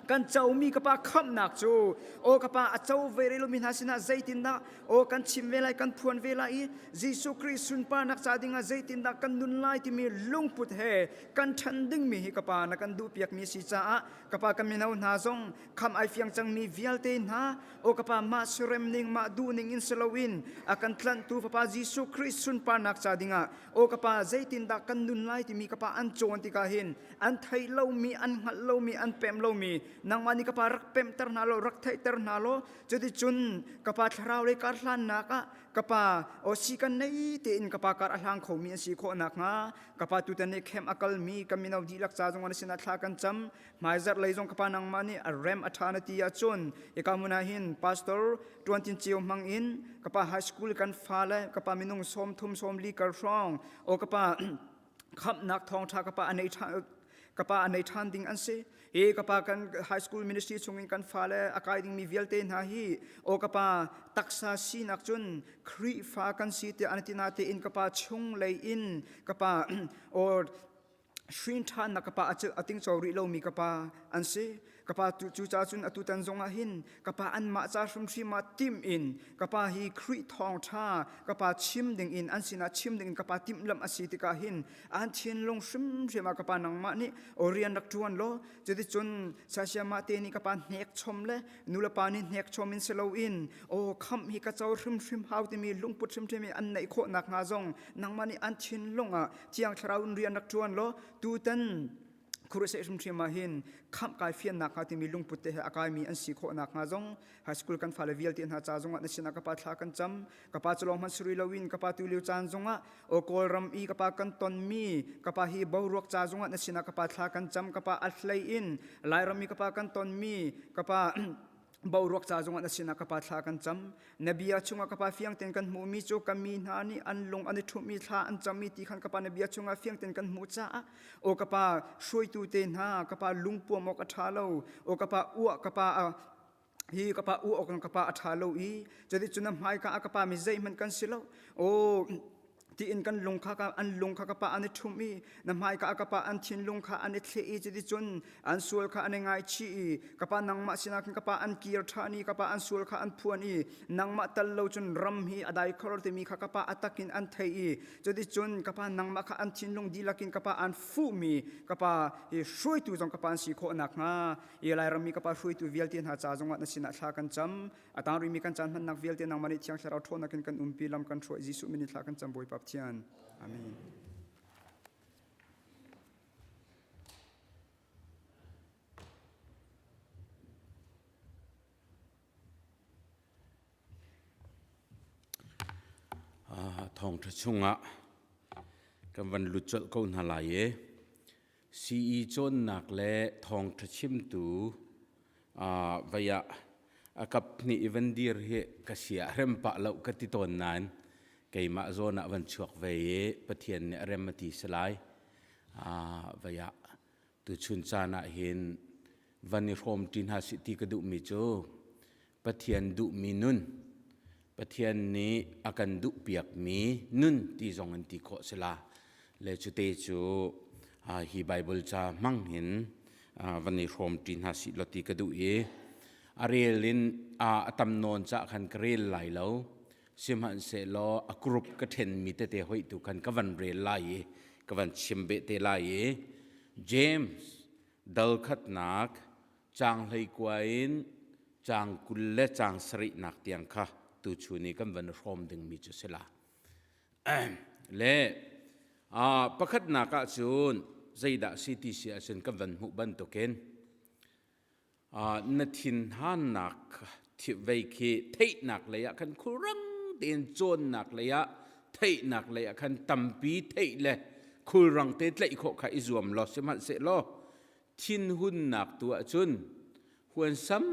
kan comi ka pa khamhnak cu aw ka pa a co ve rih lomi hna sinah zeitindah aw kan chim ve lai kan phuan ve lai i Jesuh Khrih sunparnak ca dingah zeitindah kan nun lai timi lungput he kan ṭhan dingmi hi ka pa na kan duhpiakmi si caah Ka pa ka mino hna zong kham ai fiang cangmi vialte hna o ka pa mah surem ning mah duh ning in si loin a kan tlanhtu fapa Jesuh Khrist sunparnak ca dingah o ka pa zeitindah kan nun lai timi ka pa an cawn tikah hin an theih lomi an hngalh lomi an pemh lomi nangmah nih ka pa rak pemhter hna law rak theihter hna law cuticun ka pa thlarau lei kar hlannak ah ka pa o si kan nei tein ka pa kar a hlang khomi an si khawh nakhnga Ka pa tutan nih camp a kalmi ka mino dihlak ca zong an sinah thla kan cam. Hmaizarh lei zong ka pa nangmah nih a rem a ṭha na ti ahcun hika hmun ah hin pastor ṭuan tin cio hmang in ka pa high school kan fale ka pa minung 30 40 kar hrawng o ka pa khamhnak thawngṭha ka pa a nei ṭhan ka pa a nei ṭhan ding an si. Hi ka pa kan high school ministry chungin kan fale a kai dingmi vialte hna hi o ka pa taksa sinak cun Khrihfa kan si tiah an ti natein ka pa chung lei in ka pa or hrin ṭhannak ka pa a tingco rih lomi ka pa an si. Ka pa cu ca cun atu tan zong ah hin ka pa anmah ca hrimhrim ah tim in ka pa hi Khrih thawngṭha ka pa chim ding in an sinah chim ding in ka pa timhlamh a si tikah hin an thinlung hrimhrim ah ka pa nangmah nih o rian rak ṭuan law cuticun sasiamah te nih ka pa hnek chom le nulepa nih hnek chom in si loin aw khamh hi ka co hrimhrim hau timi lungput hrimhrim i an neih khawh nakhnga zong nangmah nih an thinlung ah Thiang Thlarau in rian rak ṭuan law tutan. Khuruh hrimhrim ah hin khamh kai fiannak hnga timi lungput te he a kaimi an si khawhnak hnga zong high school kan fale vialte hna ca zongah na sinah ka pa thla kan cam. Ka pa cu lawng hmanh si rih loin ka pa tu lio caan zongah o Kawlram i ka pa kan tonmi ka pa hi boruak ca zongah na sinah ka pa thla kan cam. Ka pa a hlei in Lairam i ka pa kan tonmi ka pa boruak ca zongah na sinah ka pa thla kan cam. Na bia chungah ka pa fiang tein kan hmuhmi cu ka mi hna nih an lung an i ṭhumhmi thla an cammi ti khan ka pa na bia chungah fiang tein kan hmuh caah aw ka pa hruaitu te hna ka pa lungpuam awk a ṭha lo aw ka pa uah ka pa hi ka pa uah awk ka pa a ṭha lo i cuticun na hmaika ah ka pa mi zeihmanh kan si lo aw tiin kan lung kha an lung kha ka pa an i ṭhumh i na hmaika ah ka pa an thinlung kha an i thleh i cuticun an sual kha an i ngaichih i ka pa nangmah sinah khin ka pa an kir ṭhan i ka pa an sual kha an phuan i nangmah tal lo cun ram hi a dai kho lo timi kha ka pa a takin an thei i cuticun ka pa nangmah kha an thinlung dihlak in ka pa an fuhmi ka pa hi hruaitu zong ka pa an si khawh nakhnga i Lairam mi ka pa hruaitu vialte hna ca zongah na sinah thla kan cam. A tang rihmi kan caan hmannak vialte nangmah nih Thiang Thlarau ṭhawnnak in kan umpi lam kan hruai Jesuh min in thla kan cam Bawipa Pathian. Amen. Thawngṭha chungah kan van lut colh ko hna lai i CE cawnnak le thawngṭha chimtu vei ah a kap hnih i van dir hi ka sia a rem pah lo ka ti tawn nain keimah zawn ah van chuak ve i Pathian nih a rem a ti si lai. Vei ah tuchun caan ah hin van i hrawm ṭi hna sih ti ka duhmi cu Pathian duhmi nun, Pathian nih a kan duhpiakmi nun ti zong in ti khawh si la. Le cute cu hi Bible ca hmang hin van i hrawm ṭi hna sih law ti ka duh i a rel in a tam nawn cah khan ka rel lai lo. Sihmanhsehlaw a group ka ṭhenmi tete hoih tu khan ka van rel lai i ka van chim beh te lai i James dal khatnak caang 19 in caang 20 le caang sarihnak tiang kha tuchun i kan van hrawm dingmi cu si la. Le pakhatnak ah cun zeidah si ti si ahcun kan van hmuh bantukin na thinhannak vei khi theihnak lei ah khan khulrang tein cawnnak lei ah theihnak lei ah khan tampi theih le khulrang te tlaih khawh kha i zuam law sihmanhsehlaw thinhunnak tu ahcun huansam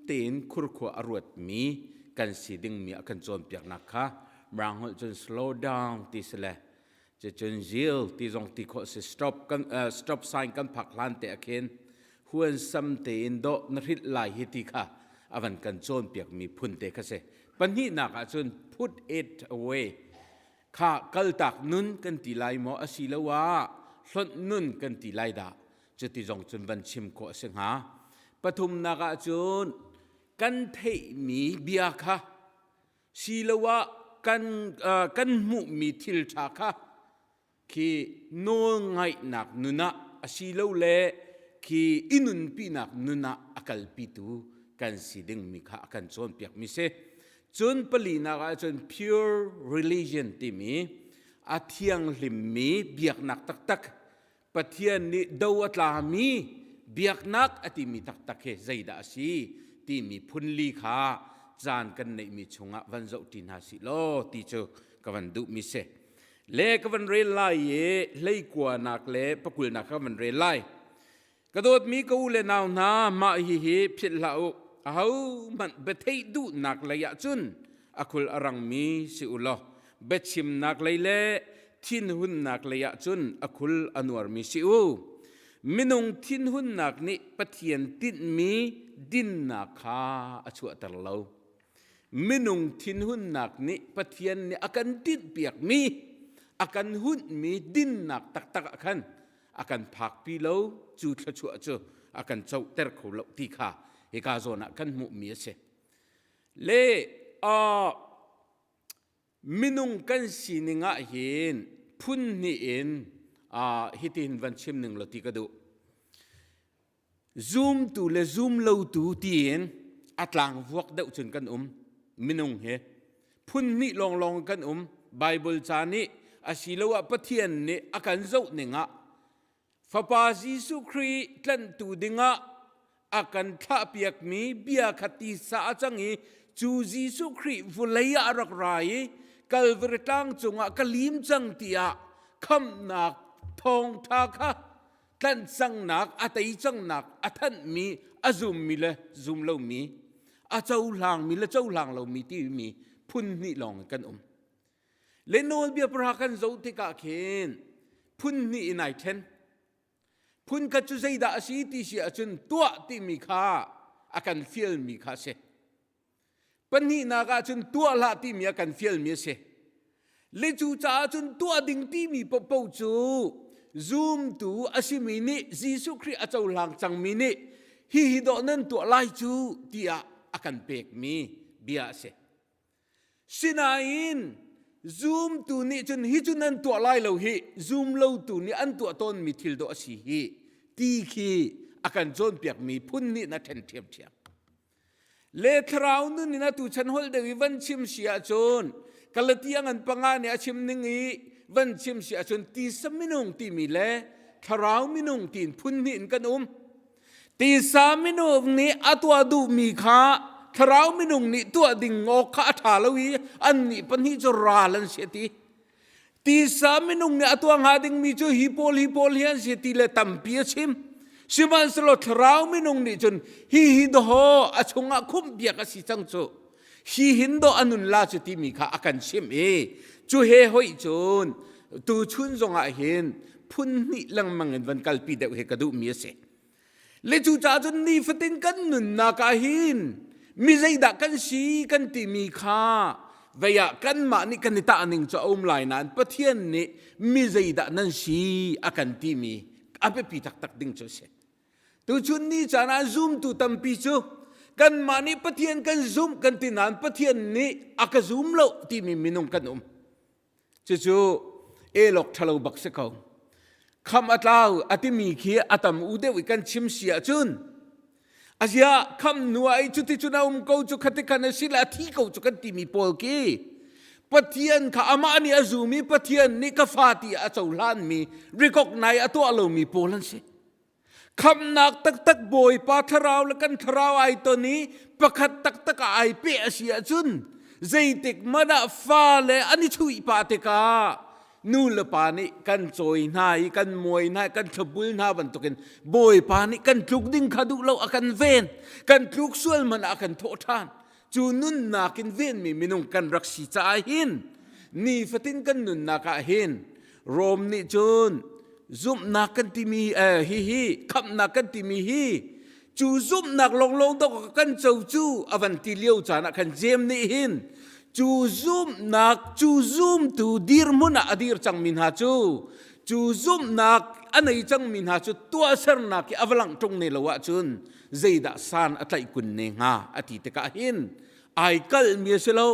tein khurkhua a ruatmi kan si dingmi a kan cawnpiaknak kha Mirang holh cun slow down ti si le cucun zil ti zong ti khawh si stop kan uh, stop sign kan phak hlan te akhin huansam tein dawh na hrilh lai hi ti kha avan kan cawnpiakmi phun te kha si pahnihnak ahcun put it away kha kaltak nun kan ti lai maw asiloah hlonh nun kan ti lai dah cuti zong cun van chim khawh a si hnga pathumnak ah cun kan theihmi bia kha siloah kan uh, kan hmuhmi thil ṭha kha khi nawlngaihnak nun ah asilole khi i nunpinak nun ah a kalpitu kan si dingmi kha a kan cawnpiakmi si. Cun palinak ahcun pure religion timi a thianghlimmi biaknak taktak Pathian nih do a tlami biaknak a timi taktak hi zeidah a si timi phunli kha caan kan neihmi chungah van zoh ṭi hna sih law ti cu ka van duhmi si. Le ka van rel lai i hleikuanak le pakulnak ka van rel lai. Ka dawtmi ka u le nau hna, mah hihi philh hlah u. Ahohmanh biatheih duhnak lei ah cun a khul a rangmi si u law biachimnak lei le thinhunnak lei ah cun a khul a nuarmi si u. Minung thinhunnak nih Pathian tinhmi dinnak kha a chuahter lo. Minung thinhunnak nih Pathian nih a kan dinhpiakmi, a kan hunhmi dinnak taktak ah khan a kan phakpi lo, cu thluachuah cu a kan coter kho lo ti kha hika zawn ah kan hmuhmi a si. Le uh, minung kan sining ah hin phun hnih in uh, hitin van chim ning lo ti ka duh. Zumtu le zumlotu tiin a tlangvuak deuh cun kan um minung he phun hnih lawnglawng kan um Bible ca nih asiloah Pathian nih a kan zoh ning ah. Fapa Jesuh Khrih tlanhtu dingah a kan thlahpiakmi bia kha tisa a cang i cu Jesuh Khrih vulei ah a rak ra i Kalvari tlang cungah ka lim cang tiah khamhnak thawngṭha kha tlanh cangnak a tei cangnak a thanhmi a zummi le zum lomi a cohlangmi le cohlang lomi timi phun hnih lawng in kan um. Le nawlbia pahra kan zoh tikah khin phun hnih in ai ṭhen. Phun khat cu zeidah a si ti si ahcun tuah timi kha a kan fialmi kha a si. Pahnihnak ahcun tuah hlah timi a kan fialmi a si. Le cu caah cun tuah ding timi paohpaoh cu zumtu a simi nih Jesuh Khrih a cohlang cangmi nih hihi dawh nan tuah lai cu tiah a kan pekmi bia a si. Sinain zumtu nih cun hi cu nan tuah lai lo hi zum lotu nih an tuah tawnmi thil dawh a si hi ti khi a kan cawnpiakmi phun nih na ṭhen ṭhiamṭhiam. Le thlarau nun in atu chan holh deuh i van chim si ahcun Galatia ngan panga nih a chim ning i van chim si ahcun tisa minung timi le thlarau minung tiin phun hnih in kan um. Tisa minung nih a tuah duhmi kha thlarau minung nih tuah ding awk kha a ṭha lo i annih pahnih cu ral an si a ti. Tisa minung nih a tuah hnga dingmi cu hi pawl hi pawl hi an si ti le tampi a chim. Sihmanhsehlaw thlarau minung nih cun hi hi dawhaw a chungah khumhpiak a si cang cu. Hi hin dawh a nun la cu timi kha a kan chimh i cu he hoih cun tuchun zongah hin phun hnih lengmang in van kalpi deuh hi ka duhmi a si. Le cucaah cun nifatin kan nunnak ah hin mi zeidah kan si kan timi kha vei ah kanmah nih kan i tah ning cu a um lai nain Pathian nih mi zeidah nan si a kan timi a biapi taktak ding cu a si. Tuchun ni caan ah zumtu tampi cu kanmah nih Pathian kan zumh kan ti nain Pathian nih a ka zum lo timi minung kan um. Cucu elok ṭhalo bak si ko. Kham a tlau a timi khi a tam u deuh i kan chim si ahcun azia kham nu ah i cuti cun a um ko cu khati khan a si le a thi ko cu kan timi pawl khi Pathian kha amah nih a zum i Pathian nih ka fa ti a cohlanmi recognize a tuah lomi pawl an si. Khamhnak taktak Bawipa thlarau le kan thlarau ai ton i pakhat taktak ah ai peh a si ahcun zeitik hmanh ah fale an i chuih pah tikah nu le pa nih kan cawi hna i kan muai hna i kan thlopbul hna bantukin Bawipa nih kan tluk ding kha duh lo a kan ven kan tluk sual hmanh ah a kan thawh ṭhan cu nunnak in venmi minung kan rak si caah hin nifatin kan nunnak ah hin Rom nih cun zumhnak kan timi eh, hi hi khamhnak kan timi hi cu zumhnak lawnglawng dok kan co cu a van ti lio caan ah khan Jeim nih hin cu zumhnak cu zumtu dirhmun ah a dir cangmi hna cu cu zumhnak a nei cangmi hna cu tuahsernak hi a va langh ṭung ne lo ahcun zeidah san a tlaih kun ne hnga a ti tikah hin ai kalhmi a si lo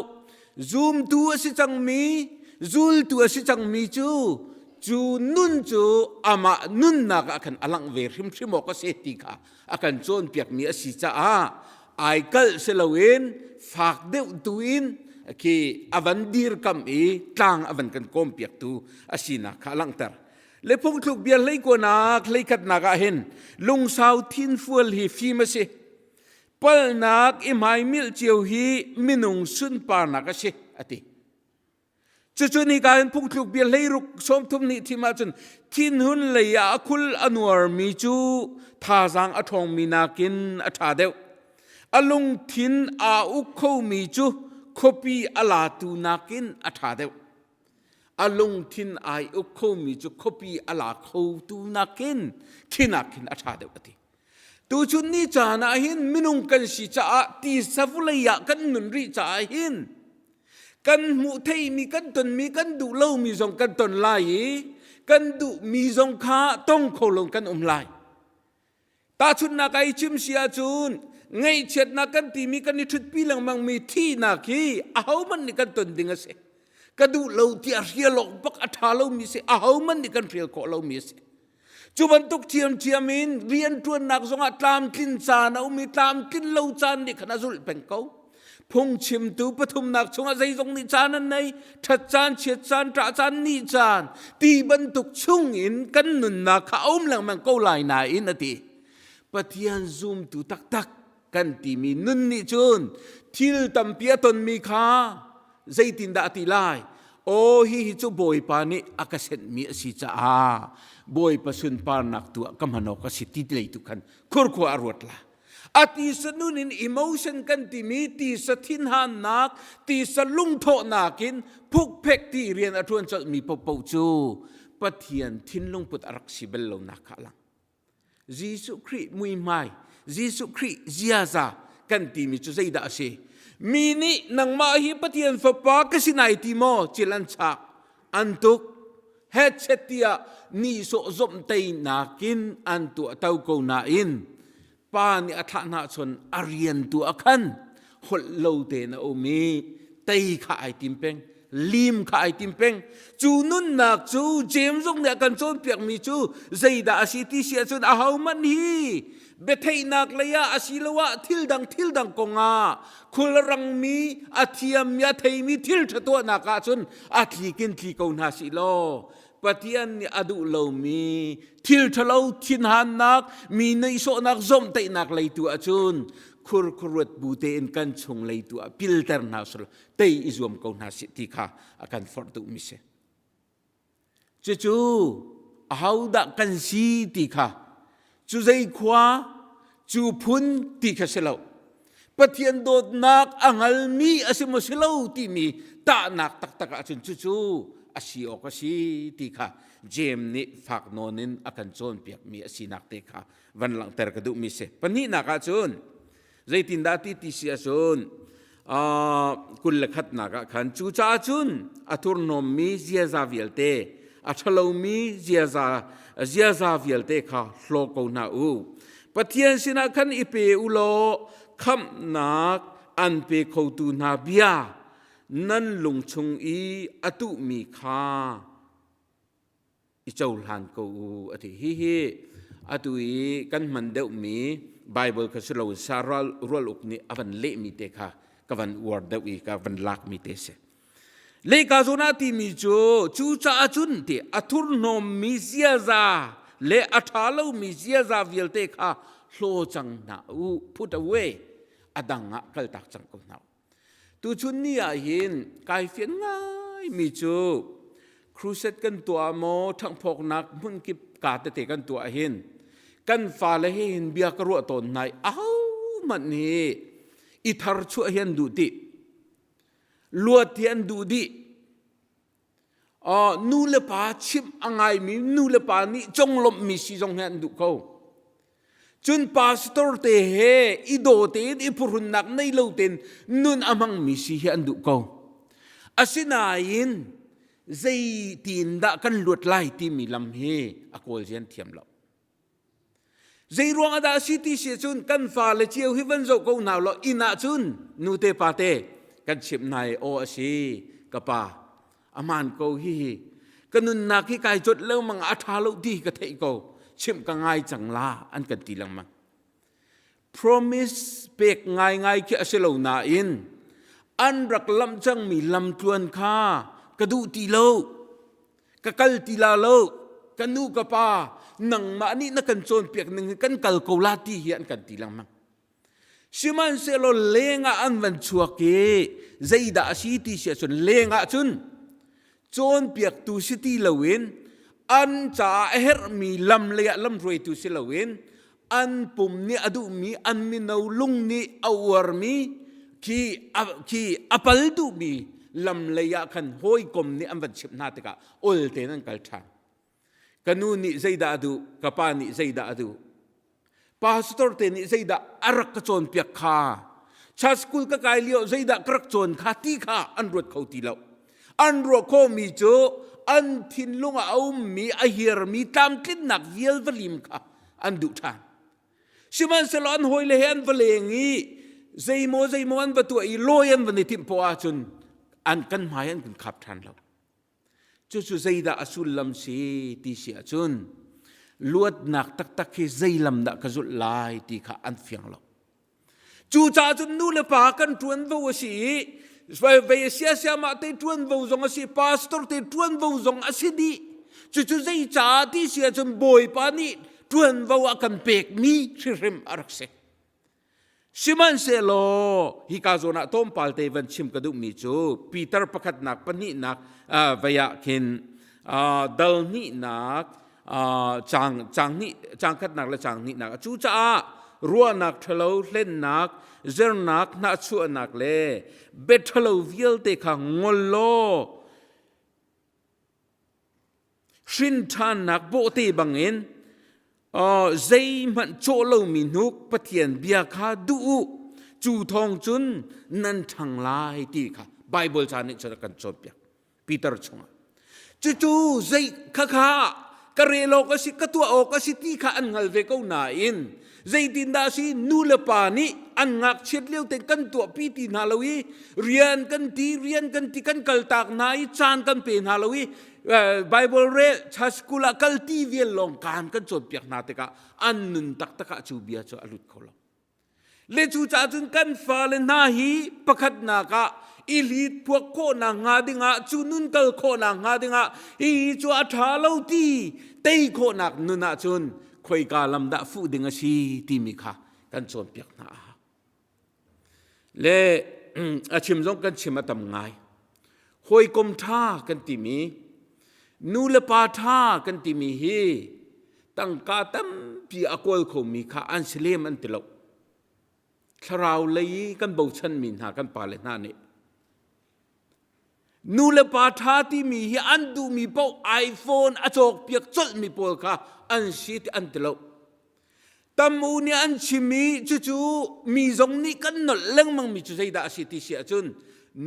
zumtu a si cangmi zultu a si cangmi cu cu nun cu amah nunnak ah khan a langh ve hrimhrim awk a si ti kha a kan cawnpiakmi a si caah ai kalh si loin fak deuh tu in khi a van dirkam i tlang a van kan kawmpiaktu a sinak kha a langhter Le phungthluk bia hleikuanak hleikhatnak ah hin lungsau thinfual hi fim a si. Palnak i hmaimilh cio hi minung sunparnak a si a ti. Cucu nika hin phungthluk bia hleiruk 30 nih thim ahcun thinhun lei ah a khul a nuarmi cu thazaang a ṭhawngmi nakin a ṭha deuh. A lungthin aa uk khomi cu khuapi a latu nakin a ṭha deuh. A lungthin ai uk khomi cu khuapi a la khotu nakin khi nakin a ṭha deuh a ti. Tuchun ni caan ah hin minung kan si caah tisa vawlei ah kan nun rih caah hin kan hmuh theimi kan tonmi kan duh lomi zong kan ton lai i kan duhmi zong kha tong kho lo kan um lai. Tahchunhnak ah i chim si ahcun ngaihchiatnak kan timi kan i ṭhutpi lengmangmi thihnak hi ahohmanh nih kan ton ding a si. Ka duh lo tiah hrial awk bak a ṭha lomi si ahohmanh nih kan hrial khawh lomi a si. Cu bantuk ṭhiamṭhiam in rianṭuannak zongah tlamtlin caan a um i tlamtlin lo caan nih khan a zulh peng ko. Phungchimtu pathumnak chungah zeizong nih caan an nei, ṭhat caan, chiat caan, ṭah caan, ni caan ti bantuk chungin kan nunnak kha a um lengmang ko lai nain a ti. Pathian zumtu taktak kan timi nun nih cun thil tampi a tonmi kha zeitindah a ti lai? Aw hihi cu Bawipa nih a ka senhmi a si caah Bawipa sunparnak tu ah ka hman awk a si ti lei tu khan khurkhua a ruat la. A tisa nun in emotion kan timi tisa thinhannak, tisa lungthawhnak in phukphek ti rian a ṭuan colhmi paohpaoh cu Pathian thinlung put a rak si bal lonak kha a lang. Jesuh Khrih muihmai, Jesuh Khrih ziaza kan timi cu zeidah a si? Mi nih nangmah hi Pathian fapa ka si nai ti maw? Cil an chak, an tuk, hetchet tiah nihsawh zomhtei nakin an tuah to ko nain pa nih a thlah hna chun a rian tu ah khan holh lo tein a um i tei kha ai tim peng lim kha ai tim peng cu nunnak cu James zong nih a kan cawnpiakmi cu zeidah a si ti si ahcun ahohmanh hi biatheihnak lei ah asiloah thil dang thil dang kong ah khul a rangmi a thiammi a theimi thil ṭha tuahnak ahcun a tlikin tli ko hna sih law Pathian nih a duh lomi thil ṭhalo thinhannak mi nihsawhnak zomhtaihnak lei tu ahcun khurkhuruat bu tein kan chung lei tu ah pilter hna usih tei i zuam ko hna sih ti kha a kan forh duhmi si. Cucu ahodah kan si ti kha cu zei khua cu phun ti kha si lo. Pathian dawtnak a hngalmi a si maw si lo timi tahnak taktak ahcun cucu a si awk a si ti kha Jeim nih fak nawn in a kan cawnpiakmi a sinak te kha van langhter ka duhmi si. Pahnihnak ahcun zeitindah ti ti si ahcun 21nak ah khan cucaah cun a thurhnawmmi ziaza vialte a ṭhalomi ziaza ziaza vialte kha hlaw ko hna u Pathian sinah khan i pe u law khamhnak an pe khotu hna bia nan lung chung i a tuhmi kha i cohlan ko u a ti. Hihi atu i kan hman deuhmi Bible kha si loin sa rual uk nih a van lehmi te kha ka van uar deuh i ka van lakmi te si. Lehka zawn ah timi cu cucaah cun ti a thurhnawmmi ziaza le a ṭha lomi ziaza vialte kha hlaw cang hna u, put away, a dang ah kaltak cang ko hna u. Tuchun ni ah hin kai fian ngaimi cu crusade kan tuah maw ṭhanghphawknak hmunkip ka tete kan tuah hin kan fale he hin bia ka ruah tawn hna i ahohmanh hi i thar chuah hi an duh ti luat hi an duh dih nu le pa chimh a ngaimi nu le pa nih conglawmhmi si zong hi an duh ko. Cun pastor te he i daw tein i phuhrunnak nei lo tein nun a hmangmi si hi an duh ko. Asinain zeitin dah kan luat lai timi lam hi a kawl zian thiam lo. Zeiruang ah dah a si ti si cun kan fale cio hi van zoh ko hna law inn ah cun nute pate kan chimh hna i aw a si ka pa a hmaan ko hihi ka nunnak hi kai cawt lengmang a ṭha lo ti ka theih ko chimh ka ngai cang la an kan ti lengmang promise pek ngaingai khi a si lo nain an rak lamh cangmi lamtluan kha ka duh ti lo ka kal ti la lo ka nu ka pa nangmah nih na kan cawnpiak ning hi kan kal ko la ti hi an kan ti lengmang sihmanhsehlaw leng ah an van chuak i zeidah a si ti si ahcun leng ah cun cawnpiaktu si ti loin an caah a herhmi lam lei ah lamhruaitu si loin an pum nih a duhmi an mino lung nih a uarmi khi a, khi a pal duhmi lam lei ah khan hawikom nih an van chimh hna tikah ol tein an kal ṭhan ka nu nih zeidah a duh ka pa nih zeidah a duh pastor te nih zeidah a rak ka cawnpiak kha church school ka kai lio zeidah ka rak cawn kha ti kha an ruat kho ti lo an ruah khawhmi cu an thinlung ah a ummi a hiarmi tlamtlinnak vial va lim kha an duh ṭhan sihmanhsehlaw an hawile he an va leng i zeimaw zeimaw an va tuah i lawi an van i timh poah ahcun an kan hmai an kan khap ṭhan lo Cucu zeidah a sullam si ti si ahcun luatnak taktak hi zei lam dah ka zulh lai ti kha an fiang lo. Cucaah cun nu le pa kan ṭuanvo a si i vei siasiamah te ṭuanvo zong a si, pastor te ṭuanvo zong a si dih. Cucu zeicaah ti si ahcun Bawipa nih ṭuanvo a kan pekmi hrihrim a rak si. Sihmanhsehlaw hika zawn ah tlawmpal te van chim ka duhmi cu Peter pakhatnak pahnihnak vei ah khin dal hnihnak caang caang hnih caang khatnak le caang hnihnak cucaah ruahnak ṭhalo hlennak zernak hnahchuahnak le bia ṭhalo vialte kha ngol law hrin ṭhannak bawhte bangin zeihmanh cawh lomi hnuk Pathian bia kha duh u cu thawng cun nan ṭhang lai ti kha Baibal ca nih cun a kan cawnpiak Peter chungah. Cucu zei khakha ka rel awk a si ka tuah awk a si ti kha an hngal ve ko nain zeitindah a si nu le pa nih an ngakchiat lio te kan tuahpi ti hna lo i rian kan ti rian kan ti kan kaltak hna i caan kan pe hna lo i Bible rel church school ah kal ti vial lawng kaan kan cawnpiak hna tikah an nun taktak ah cu bia cu a lut kho lo. Le cucaah cun kan fale hna hi pakhatnak ah i hlit phuak khawhnak hnga dingah cu nun kal khawhnak hnga dingah hi cu a ṭha lo ti tei khawhnak nun ah cun khoika lam dah fuh ding a si timi kha kan cawnpiak hna a hau. Le a chim zong kan chim a tam ngai. Hawikom ṭha kan timi, nu le pa ṭha kan timi hi tangka tampi a kawl khomi kha an si lem an ti lo. Thlarau lei i kan bochanmi hna kan pale hna nih nu le pa ṭha timi hi an duhmi paoh iPhone a cawkpiak colhmi pawl kha an si ti an ti lo. Tam u nih an chim i cucu mi zong nih kan nolh lengmangmi cu zeidah a si ti si ahcun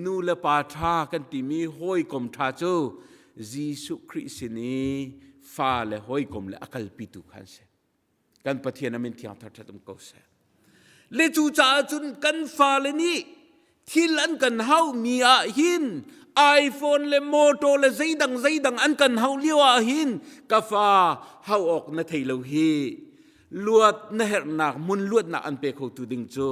nu le pa ṭha kan timi hawikom ṭha cu Jesuh Khrih sin i fa le hawikom le a kalpitu kha an si. Kan Pathian a min thiang thar ṭhat um ko seh. Le cu caah cun kan fale nih thil an kan hauhmi ah hin iPhone le motor le zeidang zeidang an kan hauh lio ah hin ka fa hauh awk na thei lo hi luat na herhnak hmun luatnak an pe khotu ding cu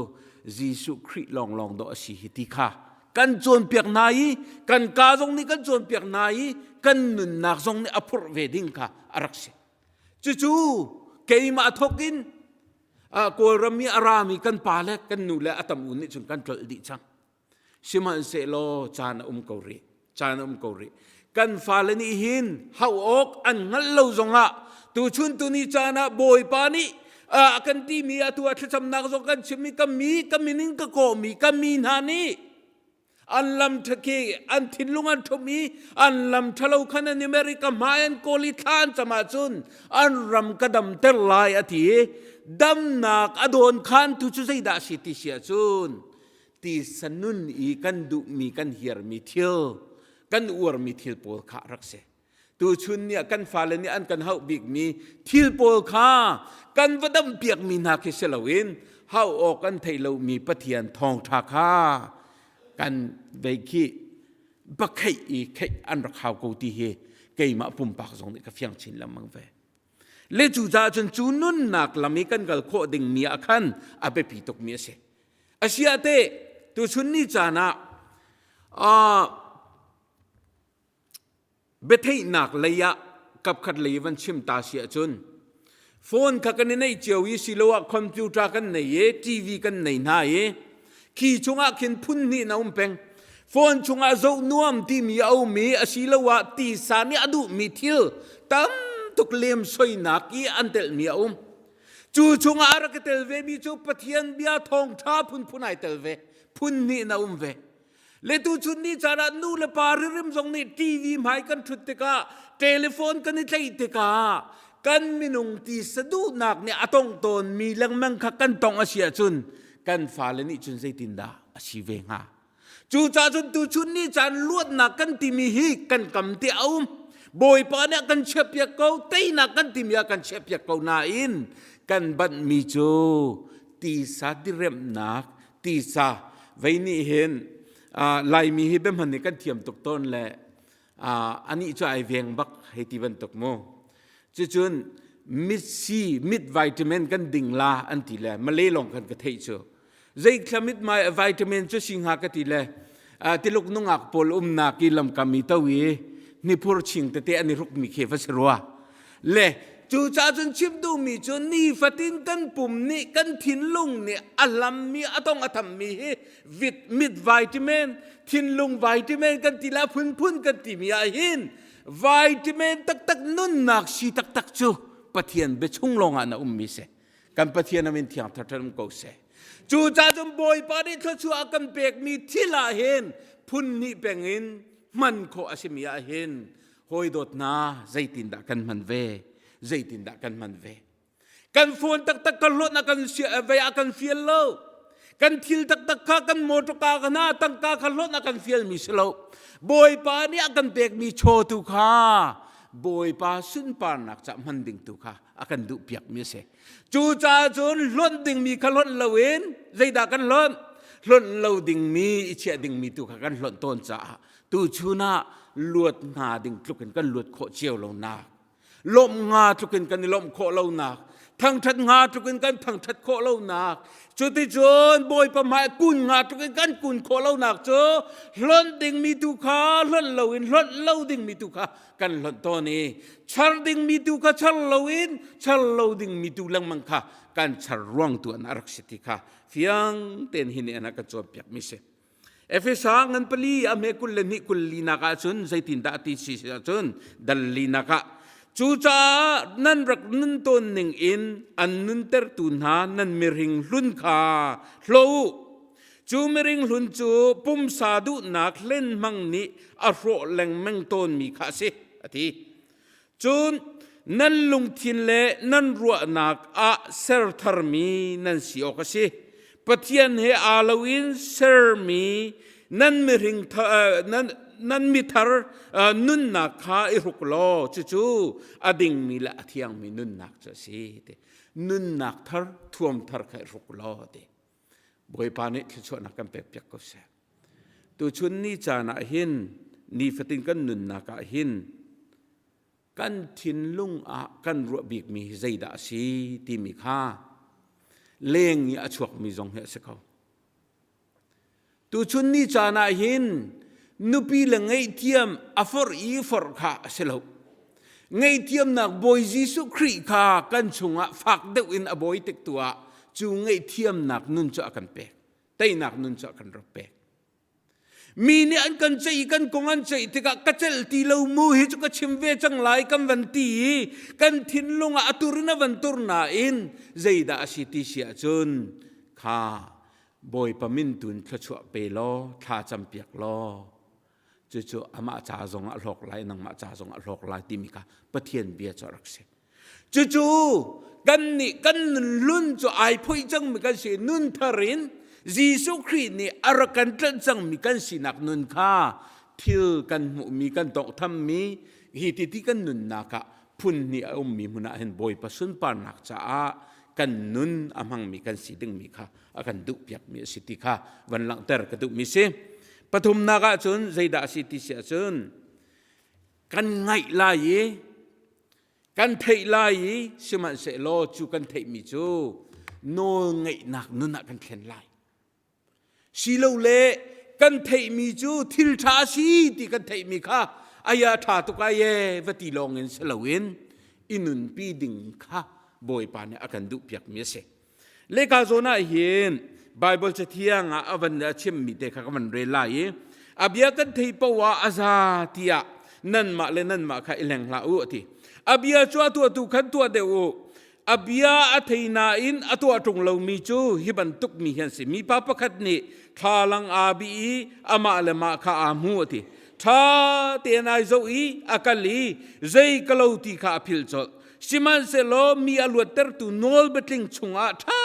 Jesuh Khrih lawnglawng dawh a si hi ti kha kan cawnpiak hna i kan ka zong nih kan cawnpiak hna i kan nunnak zong nih a phurh ve ding kha a rak si. Cucu keimah thawk in Kawlram i a rami kan pa le kan nu le a tam u nih cun kan tlolh dih cang. Sihmanhsehlaw caan a um ko rih. Caan a um ko rih. Kan fale nih hin hauh awk an hngalh lo zongah tuchun tuni caan ah Bawipa nih a kan timi atu ah thlacamnak zong kan chimmi ka mi ka min in ka kawhmi ka mi hna nih an lam ṭhaki an thinlung an ṭhum i an lam ṭhalo khan an i mer i ka hmai an kawl i thla an cam ahcun an ram ka damter lai a ti i damnak a dawn khan tu cu zeidah a si ti si ahcun tisa nun i kan duhmi kan hiarmi thil kan uarmi thil pawl kha rak si. Tuchun ni ah kan fale nih an kan hauh bikmi thil pawl kha kan va dampiakmi hna khi si loin hauh awk kan theih lomi Pathian thawngṭha kha kan vei khi va kheih i kheih an rak hau ko ti hi keimah pumpak zong nih ka fiang chin lengmang ve. Le cucaah cun cu nunnak lam i kan kal khawh dingmi ah khan a biapi tukmi a si. Asiah teh tuchun ni caan ah Biatheihnak lei ah kapkhat lei van chim ta si ahcun phone kha kan i neih cio i siloah computer kan nei i TV kan nei hna i khi chungah khin phun hnih na um peng. Phone chungah zoh nuam timi a um i asiloah tisa nih a duhmi thil tam tuk lemsoinak i an telhmi a um. Cu chungah a rak i tel vemi cu Pathian bia thawngṭha phunphun ai tel ve. Phun hnih na um ve. Le tuchun ni caan ah nu le pa ririm zong nih TV hmai kan ṭhut tikah telephone kan i tlaih tikah kan minung ti saduhnak nih a tong tawnmi lengmang kha kan tong a si ahcun kan fale nih cun zeitindah a si ve hnga. Cucaah cun tuchun ni caan luatnak kan timi hi kan kam te a um. Bawipa nih a kan chiahpiak ko, teinak kan timi a kan chiahpiak ko nain kan banhmi cu tisa diremnak tisa vei nih hin Laimi hi biahman nih kan thiam tuk tawn le anih cu ai veng bak hei ti bantuk mu cucun mit si mit vitamin kan ding la an ti le Malay lawng kan ka theih cu. Zeithla mithmai vitamin cu si hnga ka ti le tiluk nungak pawl umnak i lamkam i to i hniphur ching tete an i hrukmi khi va si rua. Le cucaah cun chim duhmi cu nifatin kan pum nih kan thinlung nih a hlammi a tong a thammi hi vit mit vitamin thinlung vitamin kan ti la phunphun kan timi ah hin vitamin taktak nunnak si taktak cu Pathian biachung lawngah na ummi si. Kan Pathian amin thiang thar um ko seh. Cucaah cun Bawipa nih thluachuah a kan pekmi thil ah hin phun hnih peng in hman khawh a simi ah hin hawi dawt hna zeitindah kan hman ve zeitindah kan hman ve kan phone taktak kan hlawt na kan vei ah kan fial lo kan thil taktak kha kan motorka ka hna tangka kha hlawt na kan fialmi si lo Bawipa nih a kan pekmi chaw tu kha Bawipa sunparnak ca hman ding tu kha a kan duh piakmi a si. Cucaah cun hlonh dingmi kha hlonh loin zeidah kan hlonh? Hlonh lo dingmi i chiah dingmi tu kha kan hlonh tawn caah tuchun ah luat hna ding tluk in kan luat khawh cio lonak lawmh nga tluk in kan i lawmh khawh lonak thangṭhat nga tluk in kan thangṭhat khawh lonak cuticun Bawipa hmai kun nga tluk in kan kun khawh lonak cu hlonh dingmi tu kha hlonh loin hlonh lo dingmi tu kha kan hlonh tawn i char dingmi tu kha char loin char lo dingmi tu lengmang kha kan char ruang tu an rak si ti kha fiang tein hi nih an kan cawnpiak mi si Efesa ngan pali a hme kul le hnih kul li nak ah cun zeitindah ti si ahcun dal li nak ah cucaah nan rak nun tawn ning in an nuntertu hna nan miring hlun kha hlo u Cu miring hlun cu pumsa duhnak hlenhmang nih a hrawh lengmang tawnmi kha a si, a ti. Cun nan lungthin le nan ruahnak ah ser tharmi nan si awk a si. Pathian he aa loin sermi nan mihring nan, nan mithar nunnak kha i hruk law cucu a dingmi le a thiangmi nunnak cu a si. Ti. Nunnak thar, thuam thar kha i hruk law ti. Bawipa nih thluachuahnak kan pekpiak ko seh. Tuchun ni caan ah hin nifatin kan nunnak ah hin kan thinlung ah kan ruah bikmi hi zeidah a si timi kha leng i a chuakmi zong hi a si ko. Tuchun ni caan ah hin nupi le ngaihthiam a forh i forh kha a si lo. Ngaihthiamnak Bawi Jesuh Khrih kha kan chungah fak deuh in a bawi tik tu ah cu ngaihthiamnak nun cu a kan pek. Teinak nun cu a kan rak pek. Mi nih an kan ceih i kan kong an ceih tikah ka celh ti lo mu hi cu ka chim ve cang lai kan van ti i kan thinlung ah a tur in a van tur nain zeidah a si ti si ahcun kha Bawipa min tu in thluachuah pe law thla campiak law cucu amah ca zong ah hlawk lai nangmah ca zong ah hlawk lai timi kha Pathian bia cu a rak si. Cucu kan nih kan nun hlun cu ai phoih cangmi kan si nun thar in Jesuh Khrih nih a rak kan tlanh cangmi kan sinak nun kha thil kan hmuhmi kan tawnghthammi hi ti ti kan nunnak ah phun hnih a ummi hmun ah hin Bawipa sunparnak caah kan nun a hmangmi kan si dingmi kha a kan duhpiakmi a si ti kha van langhter ka duhmi si. Pathumnak ah cun zeidah a si ti si ahcun kan ngaih lai i kan theih lai i sihmanhsehlaw cu kan theihmi cu nawlngeihnak nun ah kan thlen lai. Silole kan theihmi cu thil ṭha a si ti kan theihmi kha aya ṭha tuk ai e va ti lawng in si loin i nunpi ding kha Bawipa nih a kan duhpiakmi a si. Leka zawn ah hin Bible cathiang ah a van a chimmi te kha ka van rel lai i a bia kan thei paoh ah a za tiah nanmah le nanmah kha i hleng hlah u a ti. A bia cu a tuahtu khan tuah deuh u. A bia a thei nain a tuah ṭung lomi cu hi bantuk mi hi an si. Mipa pakhat nih thlalang aa bih i amah le mah kha aa hmu a ti. Ṭha tein ai zoh i a kal i zei ka lo ti kha a philh colh. Sihmanhsehlaw mi a luattertu nawl biatling chungah ṭha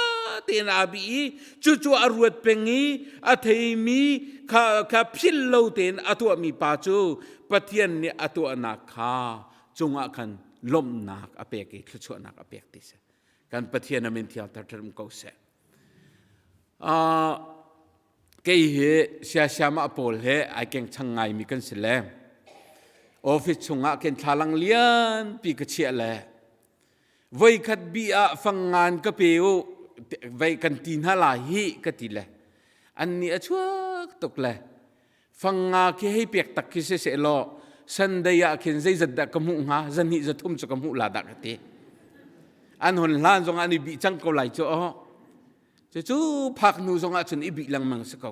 tein aa bih i cucu a ruat peng i a theimi kha, kha philh lo tein a tuahmi pa cu Pathian nih a tuahnak kha cungah khan lawmhnak a pek i thluachuahnak a pek ti si kan Pathian a min thiang thar um ko seh uh, kei hi siasiama pawl he ai keng chang ngai mi kan si le office chungah khin thlalang lian pi ka chiah le voikhat bi ah fangngan ka pe u. vei kan ti hna la hi ka ti le an nih a chuak tuk le fang nga khi hei pek tak khi si seh law Sunday ah khin zeizat dah ka hmuh hnga zahnih zathum cu ka hmuh la dah ka ti an hon hlan zong an i bih cang ko lai cu aw cucu phak hnu zong ah cun i bih lengmang si ko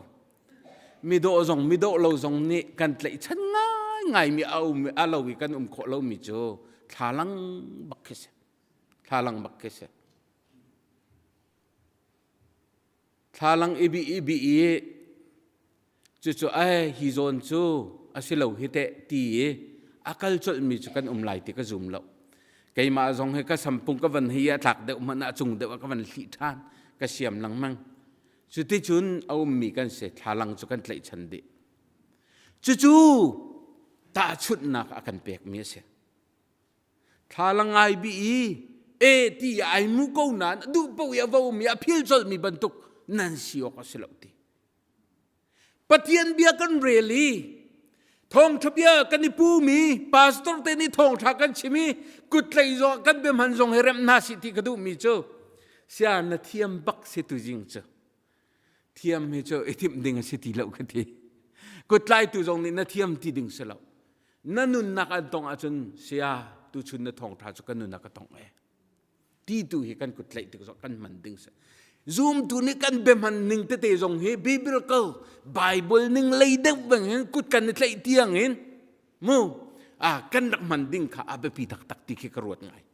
midawh zong midawh lo zong nih kan tlaihchan ngaingai mi a um a lo i kan um khawh lomi cu thlalang bak khi si thlalang bak khi si Thlalang i bih i bih i cucu ai hi zawn cu a si lo hi teh ti i a kal colhmi cu kan um lai ti ka zum lo. Keimah zong hi ka sampung ka van hi a tlak deuh hmanh ah cung deuh ah ka van hlih ṭhan ka siam lengmang. Cuticun a ummi kan si thlalang cu kan tlaihchan dih. Cucu tahchunhnak a kan pekmi a si. Thlalang ai bi i e ti ai mu ko nain a duh paoh i a vo mi a phil colhmi bantuk nan si awk a si lo ti. Pathian bia kan rel i thawngṭha bia kan i pumi pastor te nih thawngṭha kan chim i kuttlei zong kan biahman zong hi remh hna sih ti ka duhmi cu sia na thiam bak si tuzing cu thiam hi cu i timh ding a si ti lo ka ti kuttlaitu zong nih na thiam ti ding si lo na nunnak an tong ahcun sia tuchun na thawngṭha cu kan nunnak ka tong e ti tu hi kan kut tlaih tik zong kan hman ding si zumtu nih kan biahman ning tete zong hi biblical bible ning lei deuh bang hin kut kan i tlaih tiang in mu a kan rak hman ding kha a biapi taktak ti khi ka ruat ngai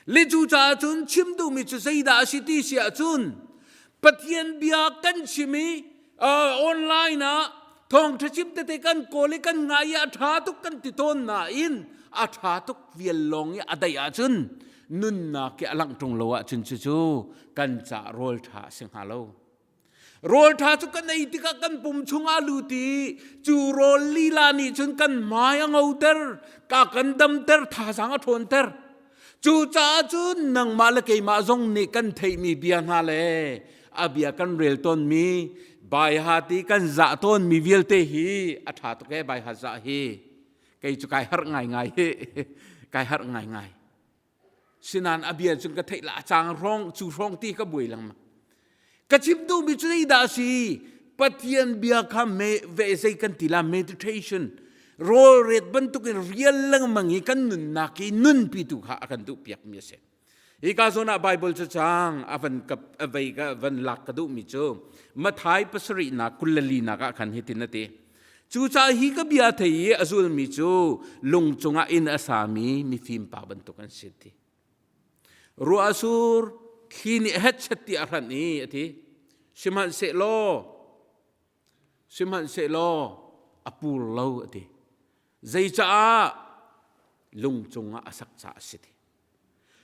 Le cu caah cun chim duhmi cu zeidah a si ti si ahcun Pathian bia kan chim i uh, online ah thawngṭha chim tete kan kawl i kan ngai i a ṭha tuk kan ti tawn nain a ṭha tuk vial lawng i a daih ahcun nunnak i a langh ṭung lo ahcun cucu kan cah rawl ṭha a si hnga lo. Rawl ṭha cu kan ei tikah kan pum chungah lut i cu rawl lila nih cun kan hmai a ngoter, ka kan damter, thazaang a ṭhawnter. Cucaah cun nangmah le keimah zong nih kan theihmi bia hna le a bia kan rel tawnmi baiha ti kan zah tawnmi vialte hi a ṭha tuk ee baiha zah hi. Kei cu kai harh ngaingai hi. Kai harh ngaingai. Sinain a bia cun ka theih la a cang hrawng cu hrawng ti ka buai lengmang. Ka chim duhmi cu zeidah a si? Pathian bia kha me ve zei kan ti la meditation rawlret bantukin rial lengmang i kan nunnak i nunpi tu kha a kan duh piakmi a si. Hi ka zawn ah Bible cacang a van ka a vei ka van lak ka duhmi cu Mathai pasarihnak 24 nak ah khan hitin a ti. Cucaah hi ka bia thei i a zulmi cu lung cungah inn a sami mifim pa bantuk an si ti. Ruah a sur, thli nih hetchet ti a hranh i a ti. Sihmanhsehlaw, sihmanhsehlaw a pur lo a ti. Zeicaah lung cungah a sak caah a si ti.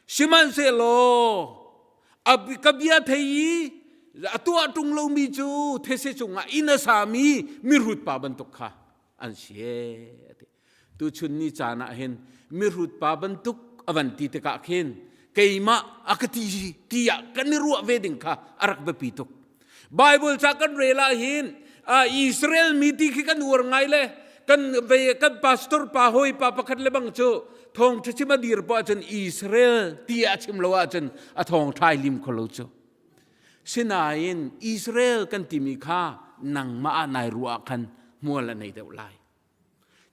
Sihmanhsehlaw ka bia thei i a tuah ṭung lomi cu these cungah inn a sami mihrut pa bantuk kha an si ee a ti. Tuchun ni caan ah hin mihrut pa bantuk a van ti tikah khin keimah a ka ti tiah kan i ruah ve ding kha a rak biapi tuk. Bible ca kan rel ah hin Israel mi ti khi kan uar ngai le kan ve kan pastor pa hawi pa pakhat le bang cu thawngṭha chim a dir poah cun Israel ti a chim lo ahcun a thawngṭha i lim kho lo cu. Sinain Israel kan timi kha nangmah ah nai ruah ah khan hmual a nei deuh lai.